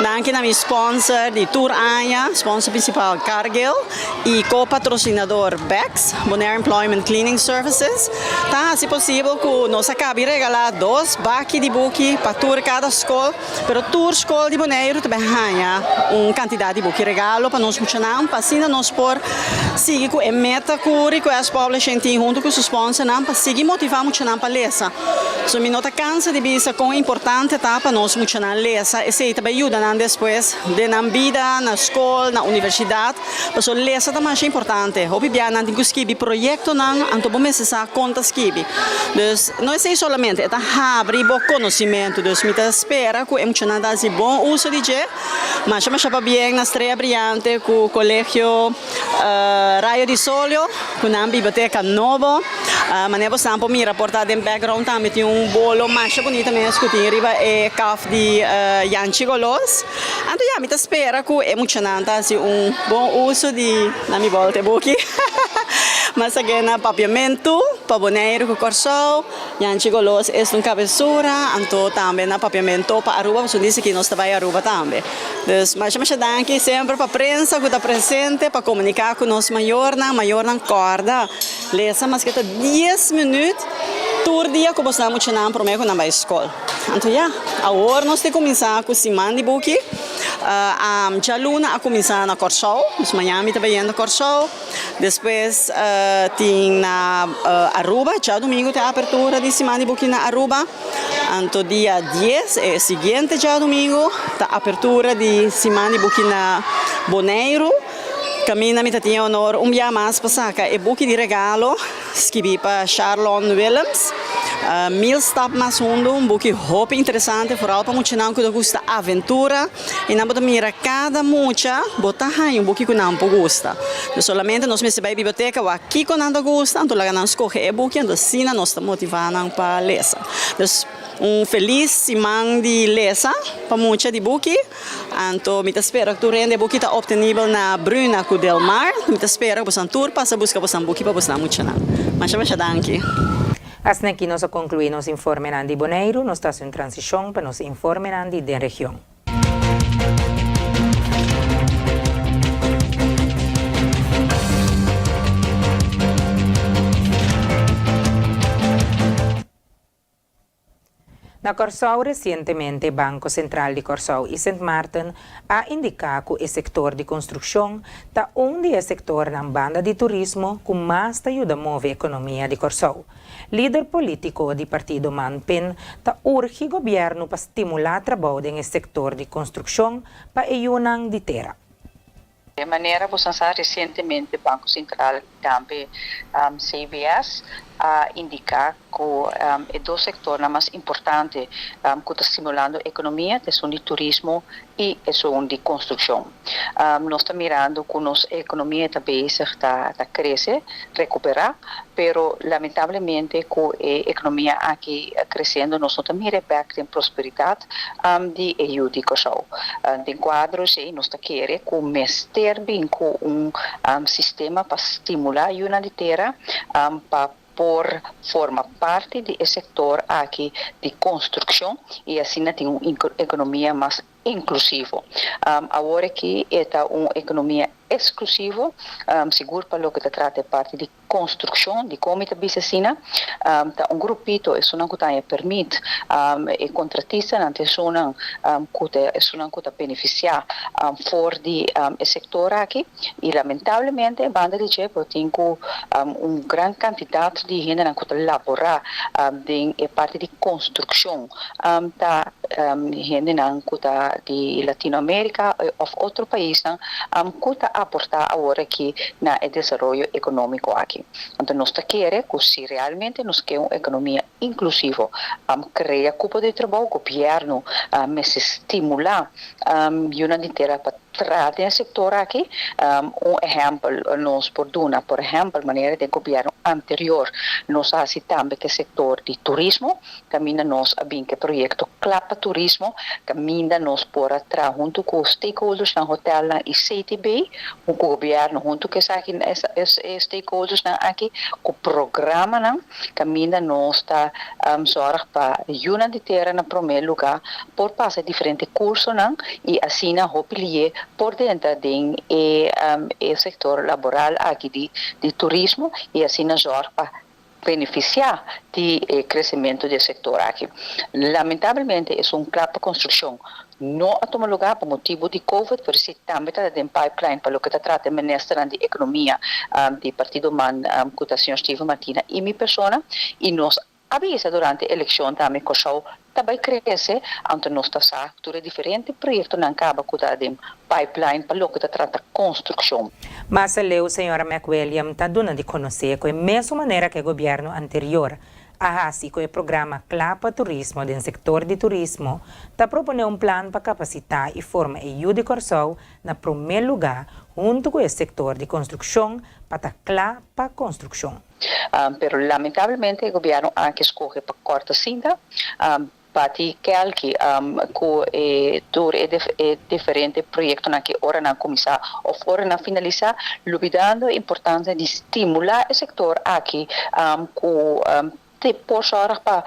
Speaker 19: Danki na mi sponsor di tur aña, sponsor prinsipal Cargill i ko-patrosinador Bex, Bonaire Employment Cleaning Services, ta hasi posibel ku nos a kabi regalá dos baki di buki pa tur kada skol. Pero tur skol di Boneiru ta bai haña un kantidat di buki regalo pa nos muchanan pa asina nos por sigui ku e meta ku Request Publishing tin huntu ku su sponsornan pa sigui motivá muchanan pa lesa. So mi no ta kansa di bisa kon importante ta pa nos muchanan lesa, esei ta bai yuda nan despues den nan bida na skol, na universidat, pasobra lesa ta masha importante. Hopi bia nan tin ku skibi proyektonan anto bo mester sa kon ta skibi. Dus no esei solamente, e ta habri bo conocimento. Dus mi ta spera cu e muchanan ta haci bon uso di dje. Masha masha pabien na Strea Brillante cu Colegio Rayo di Solio cu nan biblioteca nobo. Manera bosan por mira por ta den background tambe tin un bolo masha bunita mes cu tin riba e kaf di Yanchi Golos. Anto ya mi ta spera cu e muchanan ta haci un bon uso di na mi bolta e buki. Mas again na Papiamentu pa Boneiru cu Corsou, Yanchi Golos es un cabesura, anto tambe na Papiamento pa Aruba, pasobra dice ki nos ta bay Aruba tambe. Dus masha masha danki semper pa prensa cu ta presente pa comunica cu nos mayornan, mayornan corda lesa maske ta dies minuut tur dia cu bosnan muchanan prome cu nan bay scol. Anto ya, awor nos tin kuminsá ku siman di buki. Djaluna a kuminsá na Kòrsou, dus mañan mi ta bayendo Kòrsou. Despues tin na Aruba, djadumingu tin apertura di siman di buki na Aruba. Anto dia dies, e siguiente djadumingu, ta apertura di siman di buki na Boneiru. Kaminda mi ta tin e honor un bia mas pa saka e buki di regalo. Skibí pa Sharlon Willems. Mil Stap Mas Hundu, un buki hopi interesante, foral pa muchanan ku ta gusta aventura i nan bo ta mira kada mucha bo ta haña un buki ku nan por gusta. No solamente nos mester bai biblioteka wak kiko nan ta gusta, anto laga nan skohe e buki, anto asina nos ta motivá nan pa lesa. Dus un felis siman di lesa pa mucha di buki. Anto mi ta spera ku tur hende e buki ta optenibel na Bruna ku Del Mar. Mi ta spera ku bosan tur pasa buska bosan buki pa bosnan muchanan. Masha masha danki.
Speaker 1: Asina aki nos a konkluí nos informenan di Boneiru. Nos ta hasi un transishon pa nos informenan di den region. Na Kòrsou resientemente Banko Sentral di Kòrsou i Sint Maarten a indiká ku e sektor di konstrukshon ta un di e sektornan banda di turismo ku mas ta yuda move ekonomia di Kòrsou. Lider polítiko di partido Man-PIN ta urgi gobièrnu pa stimulá trabou den e sektor di konstrukshon pa e yunan di tera.
Speaker 20: Manera bo sa resientemente Banko Sentral i tambe CBS a indiká ku e dos sektornan mas importante ku ta stimulando ekonomia ta esun di turismo i esun di konstrukshon. Nos ta mirando ku nos ekonomia ta bezig ta krese, rekuperá, pero lamentablemente ku e ekonomia aki kresiendo nos no ta mira e bèk den prosperidat di e yu di Kòrsou. Den kuadro esei nos ta kere ku mester bin ku un sistema pa stimulá yunan di tera pa por forma parti di e sektor aki di konstrukshon i asina tin un ekonomia mas inklusivo. Awor aki e ta un ekonomia eksklusivo, sigur pa loke ta trata e parti di Konstrukshon, dikon mi ta bisa asina? Ta un grupito, esunnan ku ta haña permit, e kontratistanan ta esunnan ku ta esunnan ku ta benefisiá for di e sektor aki i lamentablemente banda di dje bo tin ku un gran kantidat di hendenan ku ta laborá den e parti di konstrukshon ta hendenan ku ta di Latinoamerika òf otro paisnan ku ta aportá awor aki na e desaroyo ekonómiko aki. Anto nos ta kere ku si realmente nos ke un ekonomia inklusivo, krea kupo di trabou, gobièrnu mester stimulá yunan di tera pa traha den e sektor aki. Un ehèmpel nos por duna, por ehèmpel manera den gobièrnu anterior nos a hasi tambe ku e sektor di turismo, Kaminda nos a bin ku e proyekto Kla pa Turismo, kaminda nos por a traha huntu ku stakeholdersnan, hotelnan i CTB, ku gobièrnu huntu ku esaki e stakeholdersnan aki ku programanan kaminda nos ta sòrg pa yunan di tera na promé lugá por pasa diferente kursonan i asina hopi lié por drenta den e e sektor laboral aki di turismo i asina sòrg pa benefisiá di e kresementu di e sektor aki. Lamentablemente esun kla pa konstrukshon no a tuma lugá pa motibu di covid, pero si tambe ta den pipeline pa loke ta trata e ministernan di ekonomia di partido man ku ta señor Steven Martina i mi persona i nos a bisa durante elekshon tambe Kòrsou ta bai krese, anto nos ta sa tur e diferente proyektonan kaba ku ta den pipeline pa loke ta trata konstrukshon.
Speaker 1: Mas aleu señora McWilliam ta duna di konosé ku e mesun manera ku e gobièrnu anterior a hasi ku e programa Kla pa Turismo den sektor di turismo, ta proponé un plan pa kapasitá i forma e yu di Kòrsou na promé lugá huntu ku e sektor di konstrukshon pa ta kla pa konstrukshon.
Speaker 20: Pero lamentablemente e gobierno aki scoge pa corta sinta, bati kelki cu e tur e diferente proyectonan ki ora nan cuminsa of ora nan finalisa, lubidando e importancia di stimula e sector aki cu te por zorg pa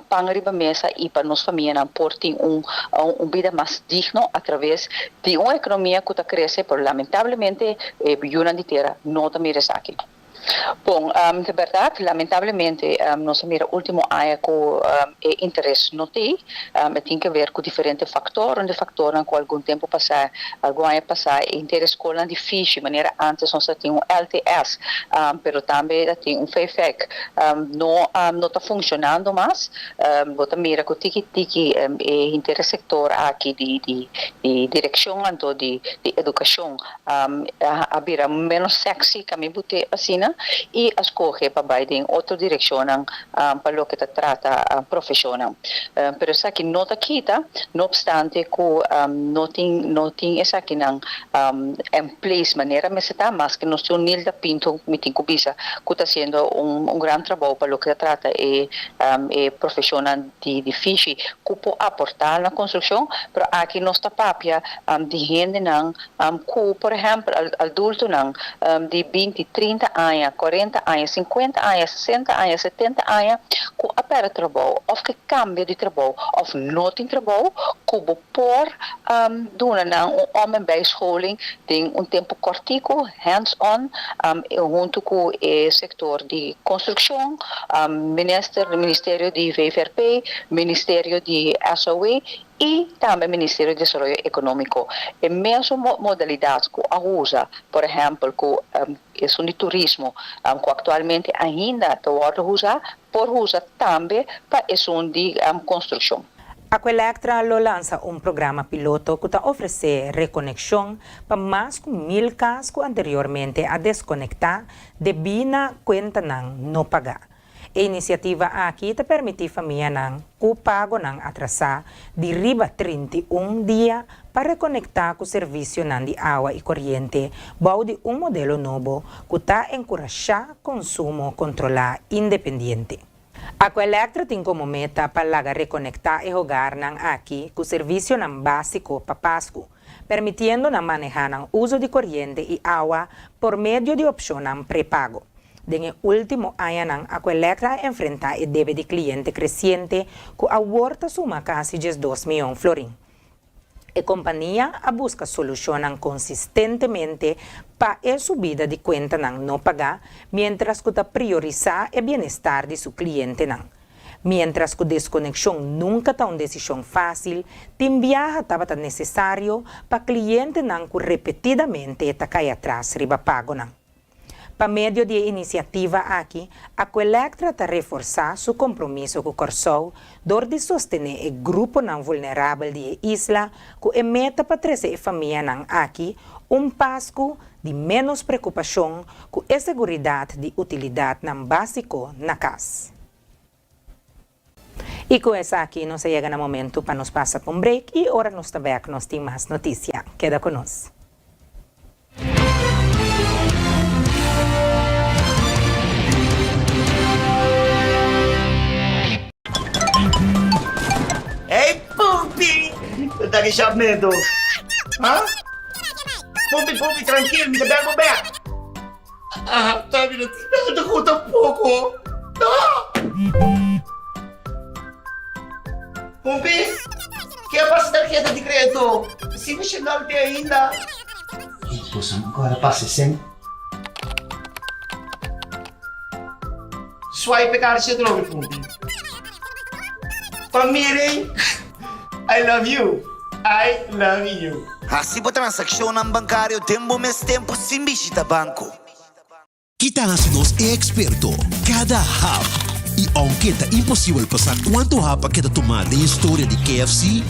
Speaker 20: pan riba mesa y pa nos famianan por tin un un bida mas digno a traves di un economia cu ta crece, pero lamentablemente e yunan di tera no ta mira esaki. Bon, di bèrdat, lamentablemente nos a mira último aña ku e interes no t'ei. E tin ke ber ku diferente faktor. Un di e faktornan ku algun tempu pasá, algun aña pasá, e interes skolnan di fishi, manera ántes nos a tin un LTS, pero tambe a tin un VFEC, no no ta funshonando mas. Bo ta mira ku tiki tiki e henter sektor aki di di direkshon anto di edukashon a bira menos sexy kami bute asina i a skohe pa bai den otro direkshonnan pa loke ta trata profeshonnan. Pero esaki no ta kita, no opstante ku no tin no tin esakinan en place manera mester ta, maske nos tin un Nilda Pinto mi tin ku bisa ku ta hasiendo un gran trabou pa loke ta trata e e profeshonnan di di fishi ku por aportá na konstrukshon, pero aki nos ta papia di hendenan Ku, por ehèmpel, adultonan di binti, trinta aña, kuarenta aña, sinkuenta aña, sesenta aña, setenta aña ku a pèrdè trabou òf ke kambia di trabou òf no tin trabou, ku bo por duna nan un om en bijscholing den un tempu kòrtiku, hands on, huntu ku e sektor di konstrukshon, minister, ministerio di VVRP, ministerio di SOW i tambe Ministerio di Desaroyo Ekonómiko. E mesun modalidat ku a usa, por ehèmpel ku esun di turismo ku aktualmente ainda ta wòrdu usa, por usa tambe pa esun di konstrukshon.
Speaker 1: Aqualectra lo lansa un programa piloto ku ta ofresé rekonekshon pa mas ku mil kas ku anteriormente a deskonektá debí na kuentanan no pagá. E inisiativa aki ta permití famianan ku pagonan atrasá di riba 31 dia pa rekonektá ku servisionan di awa i koriente bou di un modelo nobo ku ta enkurashá konsumo kontrolá independiente. Aqualectra tin komo meta pa laga rekonektá e hogarnan aki ku servisionan básiko pa Pasku, permitiendo nan manehá nan uso di koriente i awa por medio di opshonnan prepago. Den e último añanan Aqualectra a enfrentá e debe di kliente kresiente ku awor ta suma kasi 12 mion florin. E kompania a buska solushonnan konsistentemente pa e subida di kuentanan no pagá miéntras ku ta priorisá e bienestar di su klientenan. Miéntras ku deskonekshon nunka ta un desishon fásil, tin biaha tabata nesesario pa klientenan ku repetidamente ta kai atras riba pagonan. Pa medio di e inisiativa aki, Aqualectra ta reforsá su kompromiso ku Kòrsou dor di sostené e gruponan vulnerabel di e isla ku e meta pa trese e famianan aki un Pasku di ménos prekupashon ku e seguridat di utilidatnan básiko na kas. I ku esaki nos a yega na momentu pa nos pasa pa un break i ora nos ta bek nos tin mas notisia. Keda ku nos.
Speaker 21: Hey Pumpi! Ta ki shop meto? Ha? Pumpi, Pumpi, trankil, mi ta bel bo bek. Ah, ta mi no tin nada ku tampoko. No! Pumpi, ke a pasa tarheta di kredito? Si mi shendal te ainda. Boso no kòrda pasa e sèn? Swipe e karchi atrobe, Pumpi. Pa miren, I love you, I love you.
Speaker 22: Hasi bo transakshonnan bankario den bo mes tempu sin bishita banko.
Speaker 23: Ki ta hasi nos e eksperto? Kada hap! I ounke ta imposibel pa sa kuantu hap a keda tumá den historia di KFC,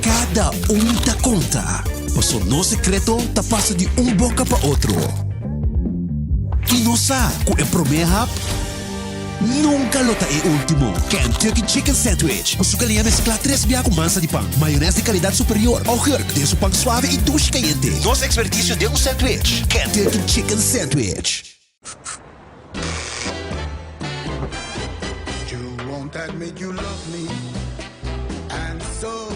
Speaker 23: kada un ta konta, paso nos sekreto ta pasa di un boka pa otro. I nos sa ku e promé hap Nunca lo ta e ultimo. Kentucky Chicken Sandwich, cu su galiña mezcla tres bia cu mansa di pan, mayones di calidad superior, augurk den su pan suave y dushi cayente. Nos experticio den un sandwich. Kentucky Chicken Sandwich.
Speaker 24: You won't admit you love me And so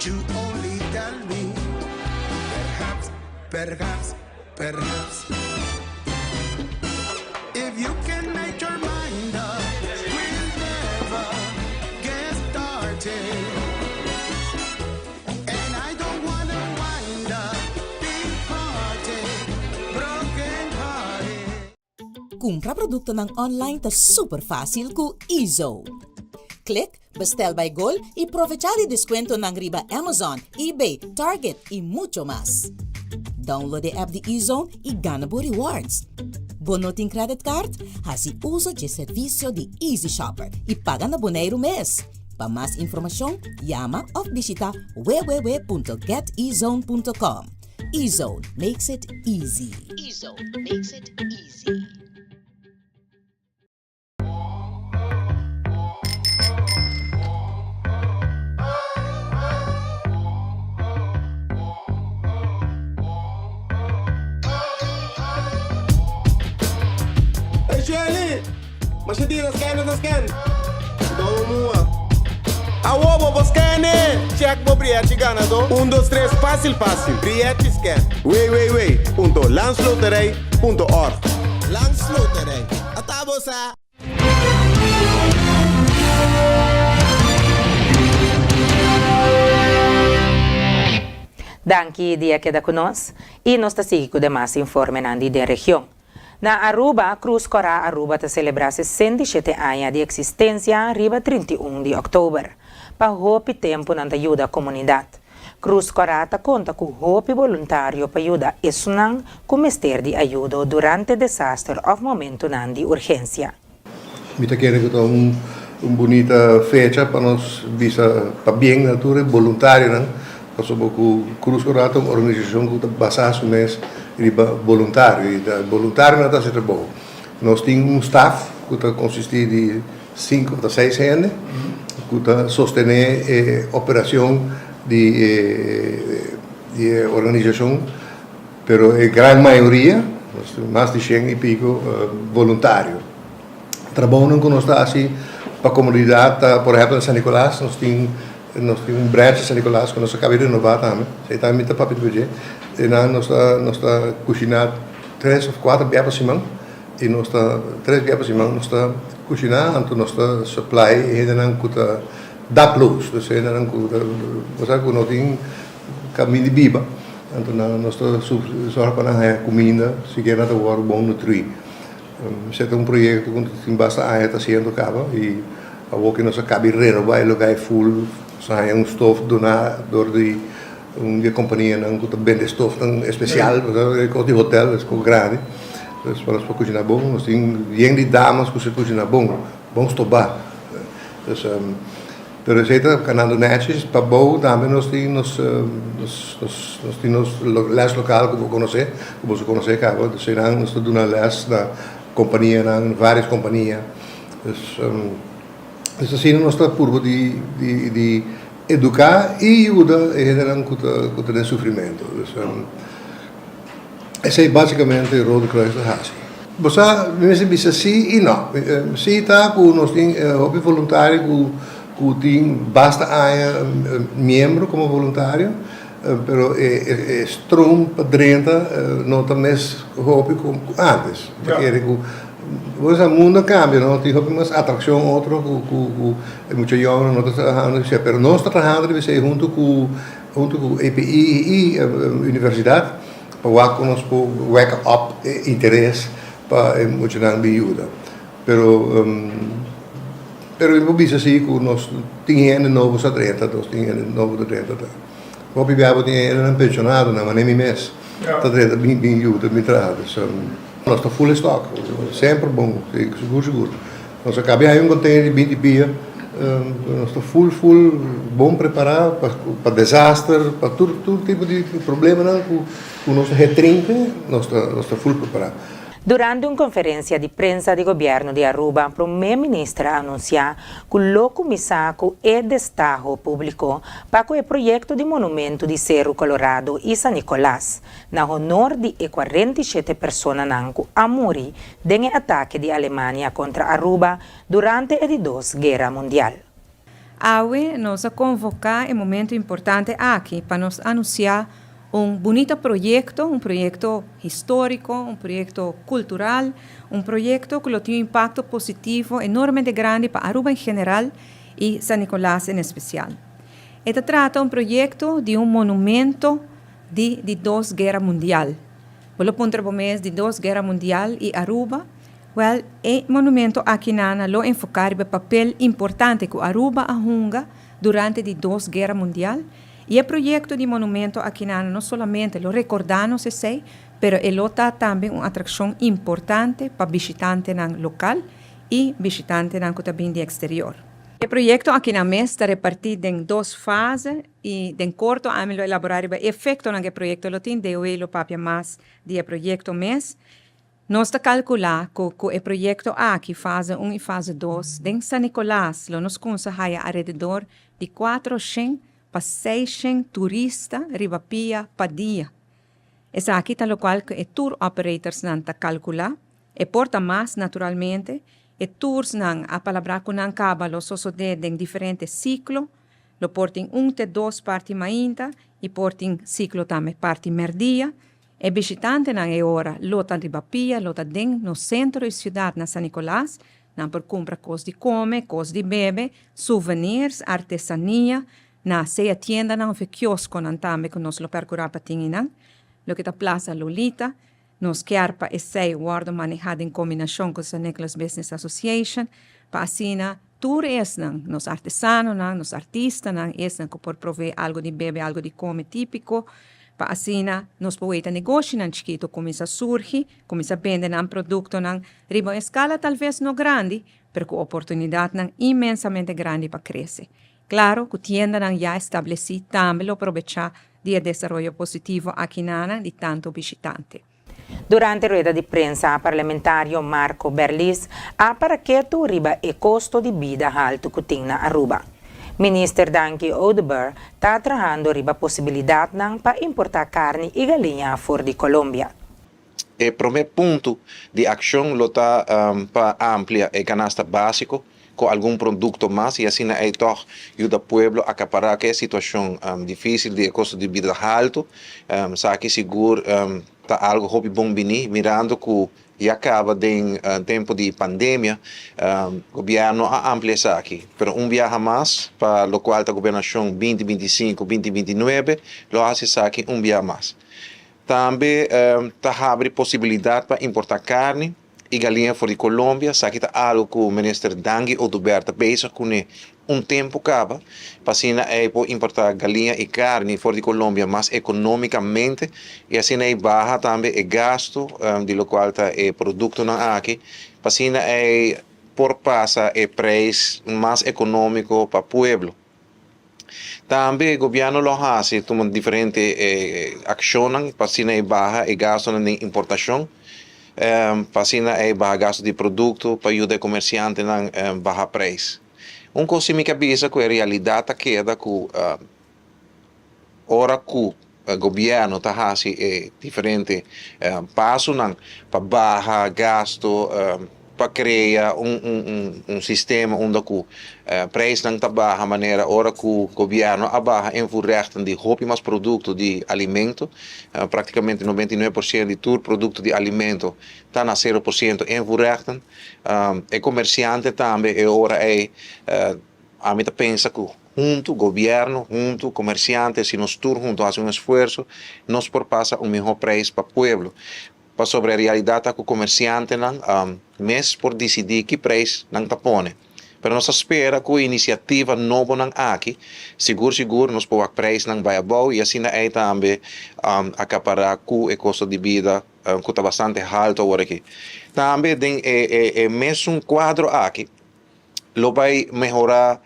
Speaker 24: you only tell me Perhaps, perhaps, perhaps If you can make your mind up We'll never get started And I don't wanna wind up Big hearted, broken hearted
Speaker 25: Kumpra produktonan online ta super fásil ku Ezo. Klik Bestel by Gol i provechá di deskuentonan riba Amazon, eBay, Target i mucho mas. Download e app di Ezone i gana bo rewards. Bo no tin credit card? Hasi uso dje servisio di Easy Shopper i paga na Boneiru mes. Pa mas informashon, yama òf bishita www.getezone.com. Ezone makes it easy.
Speaker 26: Ezone makes it easy.
Speaker 4: Hey Shelly! Masha dia ta scan ta scan. Domo mua. Awo bo por scan e! Check bo brièchi ganadó. Un dos tres fásil fásil. Brièchi scan. www.landsloterij.org Landsloterij. Ata bo sa!
Speaker 1: Danki di a keda ku nos i nos ta sigui ku demas informenan di den region. Na Aruba, Cruz Cora Aruba ta selebrá 67 aña di eksistensia riba 31 di òktober. Pa hopi tempu nan ta yuda komunidat. Cruz Cora ta konta ku hopi boluntario pa yuda esunnan ku mester di ayudo durante desaster òf momentunan di urgensia.
Speaker 27: Mi ta kere ku ta un
Speaker 2: Un bunita fecha pa nos bisa pabien na tur e boluntarionan, pasobra ku Krus Kòrá ta un organisashon ku ta basá su mes riba boluntario i ta boluntarionan ta hasi trabou. Nos tin un staf ku ta konsistí di sinku òf ta seis hende ku ta sostené e operashon di e di e organisashon, pero e gran mayoria, mas di shen i piko, boluntario. Trabounan ku nos ta hasi pa komunidat ta por ehèmpel na San Nicolas nos tin nos tin un branch na San Nicolas ku nos a kaba di renobá tambe esei tambe mi ta papia di dje einan nos ta nos ta kushiná tres òf kuater bia pa siman i nos ta tres bia pa siman nos ta kushiná anto nos ta supply e hendenan ku ta dakloos dus e hendenan ku ta bo sa ku no tin kaminda di biba anto nan nos ta sòru pa nan haña kuminda sikiera nan ta wòrdu bon nutrí. Esei ta un proyekto ku tin basta aña ta hasiendo kaba i awor ku nos a kabi renobá e lugá e ful, nos a haña un stof doná dor di un di e kompanianan ku ta bende stofnan espesial, e kos di hotel, es kos grandi, pues pa nos por kushiná bon. Nos tin yen di damas ku sa kushiná bon, bon stobá. Pues Pero esei ta kanando nèchi. Pa bou tambe nos tin nos nos tin nos lès lokal ku bo konosé, ku boso konosé kaba. Dus einan nos ta duna lès na kompanianan, vários kompania. Dus dus asina nos ta purba di di di eduká i yuda e hendenan ku ta ku ta den sufrimentu. Dus esei básikamente Rode Kruis ta hasi. Bo sa, mi mester bisa sí i no. Sí ta ku nos tin hopi voluntario ku ku tin basta aña miembro komo voluntario, pero e stroom pa drenta no ta mes hopi ku antes. Ta kere ku bo sa mundo a kambia no, tin hopi mas atrakshon otro ku ku ku e mucha yòngenan no ta trahando esei, pero nos ta trahando riba esei huntu ku huntu ku EPI i universidat. Pa wak ku nos por wek op e interes pa e muchanan bin yuda. Pero pero mi por bisa si ku nos tin hende nobo sa drenta, nos tin hende nobo ta drenta ta. Hopi bia bo tin hendenan pensionadonan, manera mi mes, ta drenta bin bin yuda bin traha. Dus nos ta full stock, semper bon, sigur sigur. Nos a kabia haña un container di binti pia, nos ta full full bon prepara pa desaster, pa tur tur tipo di problemanan ku nos ta hetrinke, nos ta nos ta full prepara.
Speaker 1: Durante un conferencia di prensa di gobierno di Aruba, Prome Minister a anuncia cu lo cuminsa cu e destaho publico pa cu e proyecto di monumento di Seru Colorado y San Nicolas. na honor di e 47 personanan ku a muri den e atake di Alemania kontra Aruba durante e di dos Guera Mundial.
Speaker 5: Awe nos a konvoká e momento importante aki pa nos anunsiá un bunita proyekto, un proyekto históriko, un proyekto kultural, un proyekto ku lo tin un impakto positivo enormemente grandi pa Aruba en general i San Nicolas en espesial. E ta trata un proyekto di un monumento di di dos guera mundial. Bo lo puntra bo mes di dos guera mundial i Aruba? Wèl, e monumento akinana lo enfoká riba e papel importante ku Aruba a hunga durante di dos guera mundial i e proyekto di monumento akinana no solamente lo rekordá nos esei, pero e lo ta tambe un atrakshon importante pa bishitantenan lokal i bishitantenan ku ta bin di eksterior. E proyekto akinan mes ta repartí den dos fase. I den korto ami lo elaborá riba e efektonan ku e proyekto lo tin, DOE lo papia mas di e proyekto mes. Nos ta kalkulá ku ku e proyekto aki, fase un i fase dos, den San Nicolas lo nos kunsa haya alrededor di 400 pa 600 turista riba pia pa dia. Esaki ta lokual ku e tour operatorsnan ta kalkulá. E por ta mas naturalmente. E toursnan a palabrá ku nan kaba lo sosodé den diferente siklo. Lo por tin un te dos parti mainta i por tin siklo tambe parti mèrdia. E bishitantenan e ora lo ta riba pia, lo ta den nos sentro di siudat na San Nicolas. Nan por kumpra kos di kome, kos di bebe, souvenirs, artesania, na sea tiendanan òf e kioskonan tambe ku nos lo pèrkurá pa tin einan. Loke ta Plaza Lolita, nos kier pa esei wòrdu manehá den kombinashon ku San Nicolas Business Association pa asina Tur esnan, nos artesanonan, nos artistanan, esnan ku por proveé algu di bebe, algu di kome típiko, pa asina nos por weta negoshinan chikitu kuminsá surgi, kuminsá bende nan produktonan riba un eskala talves no grandi, pero ku oportunidatnan inmensamente grandi pa krese. Klaro ku tiendanan ya establesí tambe lo probechá di e desaroyo positivo akinanan di tantu bishitante.
Speaker 1: Durante rueda di prensa, parlamentario Marco Berlis a para ketu riba e kosto di bida haltu ku tin na Aruba. Minister Dangui Oduber ta trahando riba posibilidatnan pa importá karni i galiña for di Colombia.
Speaker 6: E promé punto di akshon lo ta pa amplia e kanasta básiko ku algun produkto mas i asina ei tòg yuda pueblo akapará ku e situashon difísil di e kosto di bida haltu. Esaki sigur ta algu hopi bon biní mirando ku ya kaba den tempu di pandemia gobièrnu a amplia esaki pero un biaha mas pa lokual ta gobernashon binti 25, 2029 lo hasi esaki un biaha mas. Tambe ta habri posibilidat pa importá karni i galiña for di Colombia. Esaki ta algu ku Minister Dangui Oduber ta bezig kuné un tempu kaba, pa asina ei por importá galiña i karni for di Colombia mas ekonómikamente i asina ei baha tambe e gastu di lokual ta e produktonan aki, pa asina ei por pasa e preis mas ekonómiko pa pueblo. Tambe gobièrnu lo hasi tuma diferente akshonnan pa asina e baha e gastunan den importashon, pa asina e baha gastu di produkto pa yuda e komersiantenan baha preis. Un kos si mi ke bisa ku e realidat ta keda ku ora ku gobièrnu ta hasi e diferente pasonan pa baha gasto, pa krea un sistema unda ku preisnan ta baha manera ora ku gobièrnu a baha invoerrechten di hopi mas produkto di alimento, praktikamente 99% di tur produkto di alimento ta na 0% invoerrechten. E komersiante tambe e ora ei ami ta pensa ku Huntu, gobièrnu, huntu, komersiante, si nos tur huntu hasi un esfuerso, nos por pasa un mihó preis pa pueblo. Pasobra e realidat ta ku komersiantenan mes por disidí ki preis nan ta pone. Pero nos ta spera ku e inisiativa nobonan aki, sigur sigur nos por wak preisnan bai abou i asina ei tambe akapará ku e kosto di bida ku ta bastante haltu awor aki. Tambe den e mesun kuadro aki, Lo bai mehorá,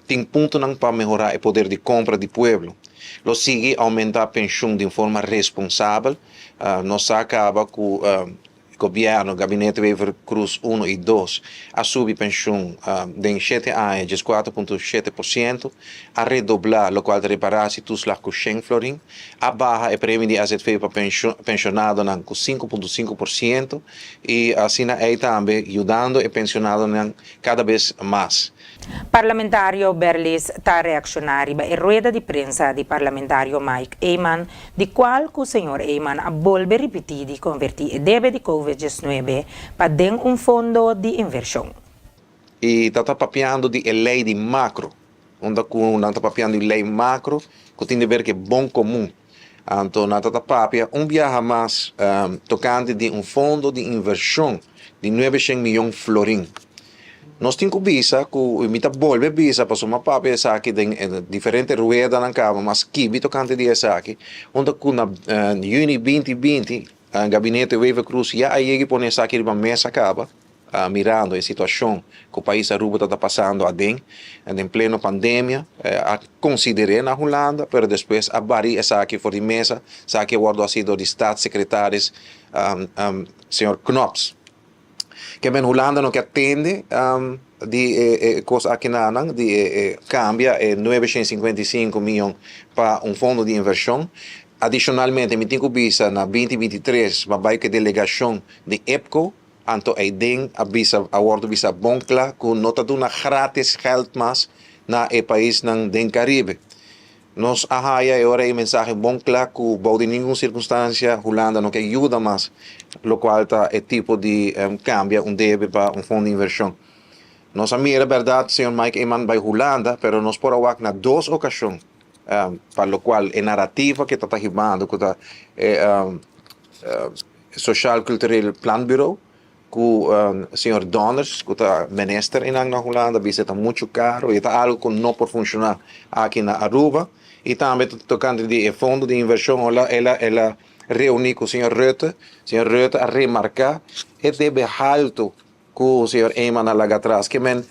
Speaker 6: tin puntonan pa mehorá e poder di kompra di pueblo. Lo sigui oumentá penshun di un forma responsabel. Nos sa kaba ku gobièrnu, Gabinete Wever Croes uno i dos, a subi penshun den shete aña 14.7%, a redoblá lokual ta repará si toeslag ku shen florin, a baha e premio di azv pa penshonadonan ku 5.5%, I asina ei tambe yudando e pensionadonan kada bes mas.
Speaker 1: Parlamentario Berlis ta reakshoná riba e rueda di prensa di parlamentario Mike Eman, di kual ku señor Eman a bolbe ripití di konvertí e debe di Covid 19 pa den un fondo di invershon.
Speaker 6: I ta ta papiando di e lei di makro, unda ku nan ta papiando di lei makro ku tin di ber ku e bon komun. Anto nan ta ta papia un biaha mas tokante di un fondo di invershon di 900 miyon florin. Nos tin ku bisa ku, i mi ta bolbe bisa pasobra mi a papia esaki den diferente ruedanan kaba, mas skibi tokante di esaki, unda ku na yüni 2020 Gabinete Wever-Croes ya a yega i pone esaki riba mesa kaba. Mirando e situacion cu pais Aruba ta ta pasando aden, den pleno pandemia, a consider'e na Hulanda, pero despues a bari esaki for di mesa, esaki a wordo haci dor di Staatssecretaris señor Knops. Ke men Hulanda no ke atende di e cos akinanan, di e cambia e 955 miyon pa un fondo di inversion. Adicionalmente mi tin cu bisa na 2023 mi a bay cu e delegacion di IPCO, Anto eiden a bisa a wordo bisa bon kla ku no ta duna gratis geld mas na e paisnan den Karibe. Nos a haya e ora ei mensahe bon kla ku bou di ningun sirkunstansia Hulanda no ke yuda mas lokual ta e tipo di kambia un debe pa un fondo di invershon. Nos a mira bèrdat señor Mike Eman bai Hulanda pero nos por a wak na dos okashon pa lokual e narativa ke ta ta hibando ku ta e Sociaal Cultureel Planbureau ku señor Donders ku ta minister einan na Hulanda bisa e ta muchu karo i e ta algu ku no por funshoná aki na Aruba i tambe tokante di e fondo di invershon ora el a el a reuní ku señor Rutte, señor Rutte a remarká e debe haltu. ku señor Eman a laga atras. Ke men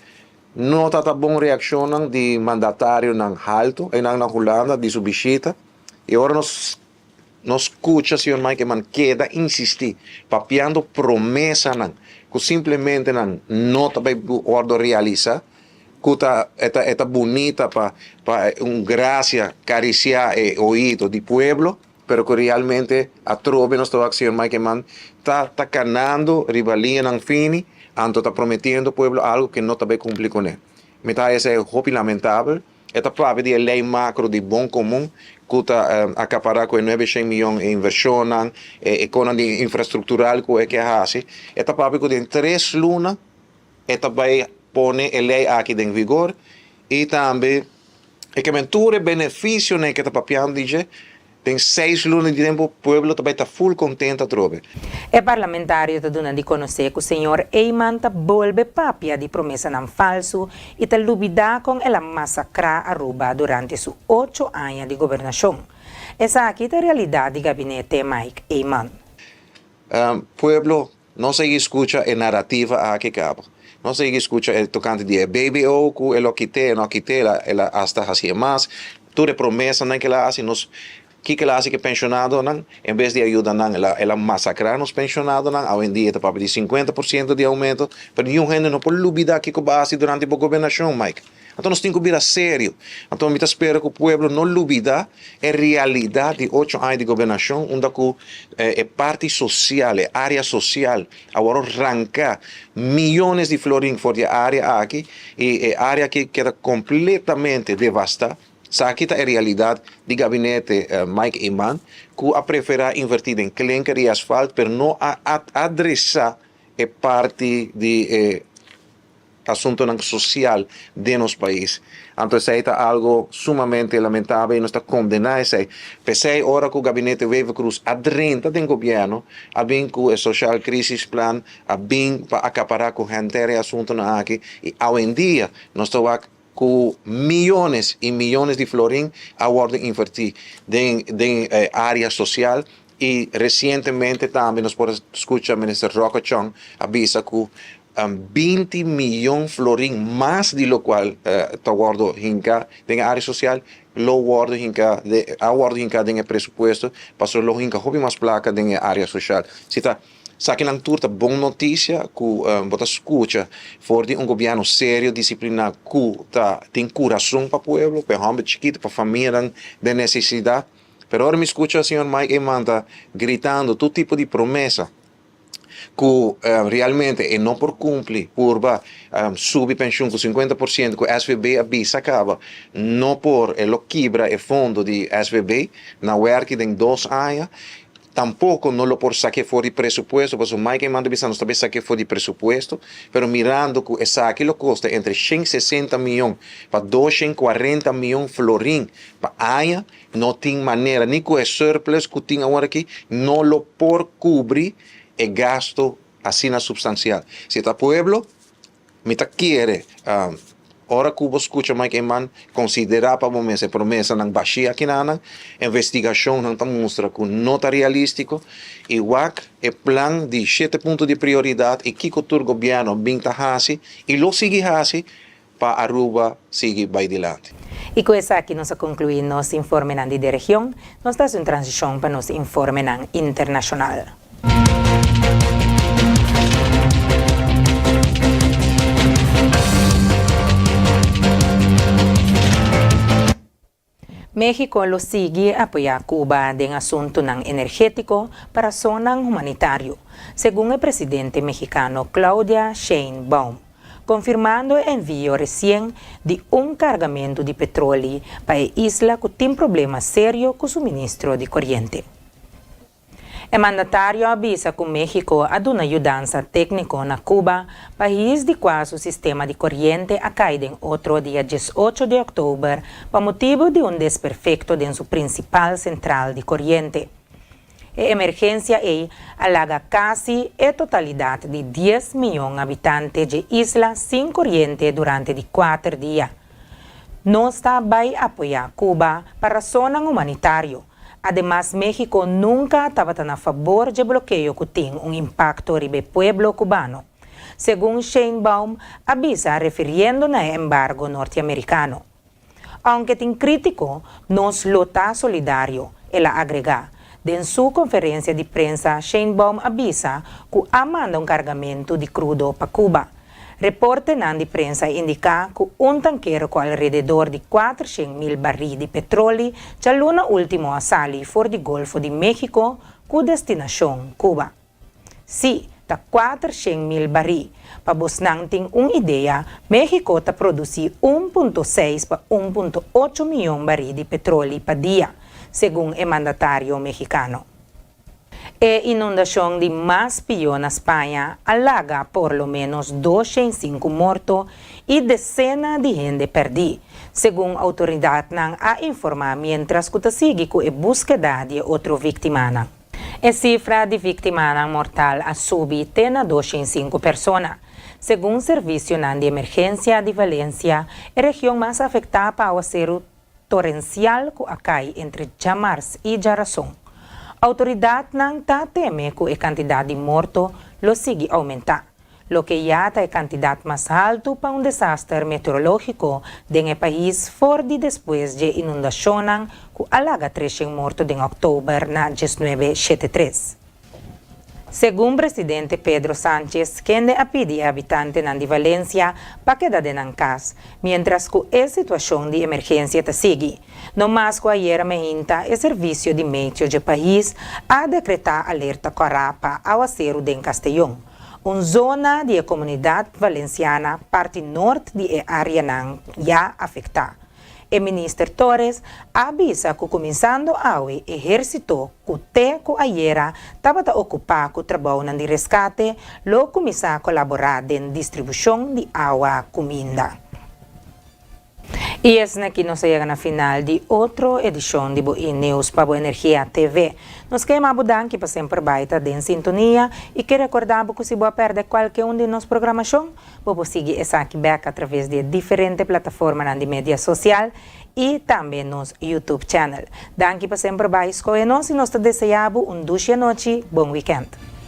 Speaker 6: no ta ta bon reakshonnan di mandatarionan haltu einan na Hulanda di su bishita i ora nos nos skucha señor Mike Eman keda insistí papiando promesanan ku simplemente nan no ta bai wòrdu realisá ku ta e ta e ta bunita pa pa un grasia karisiá e oido di pueblo. Pero cu realmente atrobe nos ta wak señor Mike Eman ta ta canando riba liñanan fini, anto ta prometiendo pueblo algo que no ta bay cumpli cune. Mi ta haya esey hopi lamentabel. E ta papia di e ley macro di bon comun cu ta acapara cu e nuebe shen miyon e inversionnan, e conan di infrastructural cu e ke haci. E ta papia cu den tres luna e ta bay pone e ley aki den vigor y tambe E ke men tur e benefisionan ke ta papiando di dje, den seis luna di tempu pueblo ta bai ta ful kontent atrobe.
Speaker 1: E parlamentario ta duna di konosé ku señor Eman ta bolbe papia di promesanan falsu i ta lubidá kon el a masakrá Aruba durante su ocho aña di gobernashon. Esaki ta realidat di gabinete Mike Eman.
Speaker 6: Pueblo No sigui skucha e narativa aki kaba. No sigui skucha e tokante di e BBO ku e lo kit'é, e no a kit'é, el a hasta hasié mas. Tur e promesanan ku el a hasi nos, kiko el a hasi ku e penshonadonan? En bes di a yuda nan, el a el a masakrá nos penshonadonan. Awendia e ta papia di sinkuenta por siento di oumento, pero niun hende no por lubidá kiko bo a hasi durante bo gobernashon, Mike. Anto nos tin ku bira serio. Anto mi ta spera ku pueblo no lubida e realidat di ocho aña di gobernashon unda ku e parti sosial, e área sosial a wòrdu ranká miyones di florin for di e área aki i e área aki keda kompletamente devastá. Esaki ta e realidat di gabinete Mike Eman ku a preferá invertí den klinker i asfalt pero no a adresá e parti di e asuntonan social den nos pais. Anto esey ta algo sumamente lamentabel y nos ta condena esey. P'esey ora cu Gabinete Wever-Croes a drenta den gobierno, a bin cu e Social Crisis Plan, a bin pa acapara cu henter e asuntonan aki y awendia nos ta wak cu miyones y miyones di florin a wordo inverti den den e area social y recientemente tambe nos por a scucha Minister Rocco Chong a bisa cu 20 miyon florin mas di locual ta wordo hinca den e area social lo wordo hinca a wordo hinca den e presupuesto pasobra lo hinca hopi mas placa den e area social. Si ta esakinan tur ta bon noticia cu bo ta scucha for di un gobierno serio disciplina cu ta tin curason pa pueblo pa e homber chikito pa famianan den necesidad pero ora mi scucha señor Mike Eman ta gritando tur tipo di promesa ku realmente e no por kumpli purba subi penshun ku sinkuenta por siento ku SVB a bisa kaba no por e lo kibra e fondo di SVB na wèrki den dos aña tampoko no lo por sak'é for di presupuesto pasobra Mike Eman ta bisa nos ta bay sak'é for di presupuesto pero mirando ku esaki lo kosta entre shen sesenta miyon pa doshen kuarenta miyon florin pa aña No tin manera, ni ku e surplus ku tin awor aki, no lo por kubri e gasto asina supstansial. Si ta pueblo, mi ta kere, ora ku bo skucha Mike Eman konsiderá pa bo mes e promesanan bashí akinanan, investigashonnan ta mustra ku no ta realístiko, i wak e plan di shete punto di prioridat i kiko tur gobièrnu bin ta hasi i lo sigui hasi pa Aruba sigui bai dilanti.
Speaker 1: Y cu esaki nos a conclui nos informenan di de region, nos ta haci un transicion pa nos informenan internacional. México lo sigui apoyá Cuba den asuntunan energétiko pa rasonnan humanitario, segun e presidente mexicano Claudia Sheinbaum, konfirmando e envio resien di un kargamentu di petroli pa e isla ku tin problema serio ku suministro di koriente. E mandatario a bisa ku México a duna yudansa tékniko na Cuba, pais di kua su sistema di koriente a kai den otro dia 18 di òktober pa motibu di un desperfekto den su prinsipal sentral di koriente. E emergensia ei a laga kasi e totalidat di dies mion habitante dje isla sin koriente durante di kuater dia. Nos ta bai apoyá Cuba pa rasonnan humanitario, Ademas México nunka tabata na fabor dje blokeo ku tin un impakto riba e pueblo kubano. segun Sheinbaum a bisa refiriendo na e embargo norteamerikano. Ounke tin krítiko, nos lo ta solidario, el a agregá. Den su konferensia di prensa Sheinbaum a bisa ku a manda un kargamentu di krudo pa Cuba. Reportenan di prensa a indiká ku un tankero ku alrededor di 400.000 barí di petroli djaluna último a sali for di Golfo di México ku destinashon Cuba. Sí, ta 400.000 barí. Pa bosnan tin un idea, México ta produsí 1.6 pa 1.8 mion barí di petroli pa dia, segun e mandatario mexikano. E inundashon di mas pió na Spaña a laga por lo ménos 205 morto i desena di hende pèrdí, segun outoridatnan a informá miéntras ku ta sigui ku e búskeda di e otro víktimanan. E sifra di víktimanan mortal a subi te na 205 persona, segun servisionan di emergensia di Valencia, e region mas afektá pa awaseru torensial ku a kai entre djamars i djarason. Outoridatnan ta teme ku e kantidat di morto lo sigui oumentá, loke ya ta e kantidat mas haltu pa un desaster meteorológiko den e pais for di despues dje inundashonnan ku a laga 300 morto den òktober na 1973. Segun presidente Pedro Sánchez, kende a pidi e habitantenan di Valencia pa keda den nan kas, miéntras ku e situashon di emergensia ta sigui. No mas ku ayera meinta e servisio di meteo dje pais a dekretá alerta kòrá pa awaseru den Castellón, un zona di e Komunidat Valenciana parti nort di e áreanan ya afektá. E minister Torres a bisa ku kuminsando awe ehérsito ku te ku ayera tabata okupá ku trabounan di reskate lo kuminsá kolaborá den distribushon di awa kuminda. I esnaki nos a yega na final di otro edishon di bo E-News pa bo Energia TV. Nos ke yama bo danki pa semper bai ta den sintonia i ke rekordá bo ku si bo a pèrdè kualke un di nos programashon, Bo por sigui esaki bek a traves di e diferente plataformanan di media sosial i tambe nos YouTube channel. Danki pa semper bai skohe nos i nos ta desea bo un dushi anochi, bon wikènt.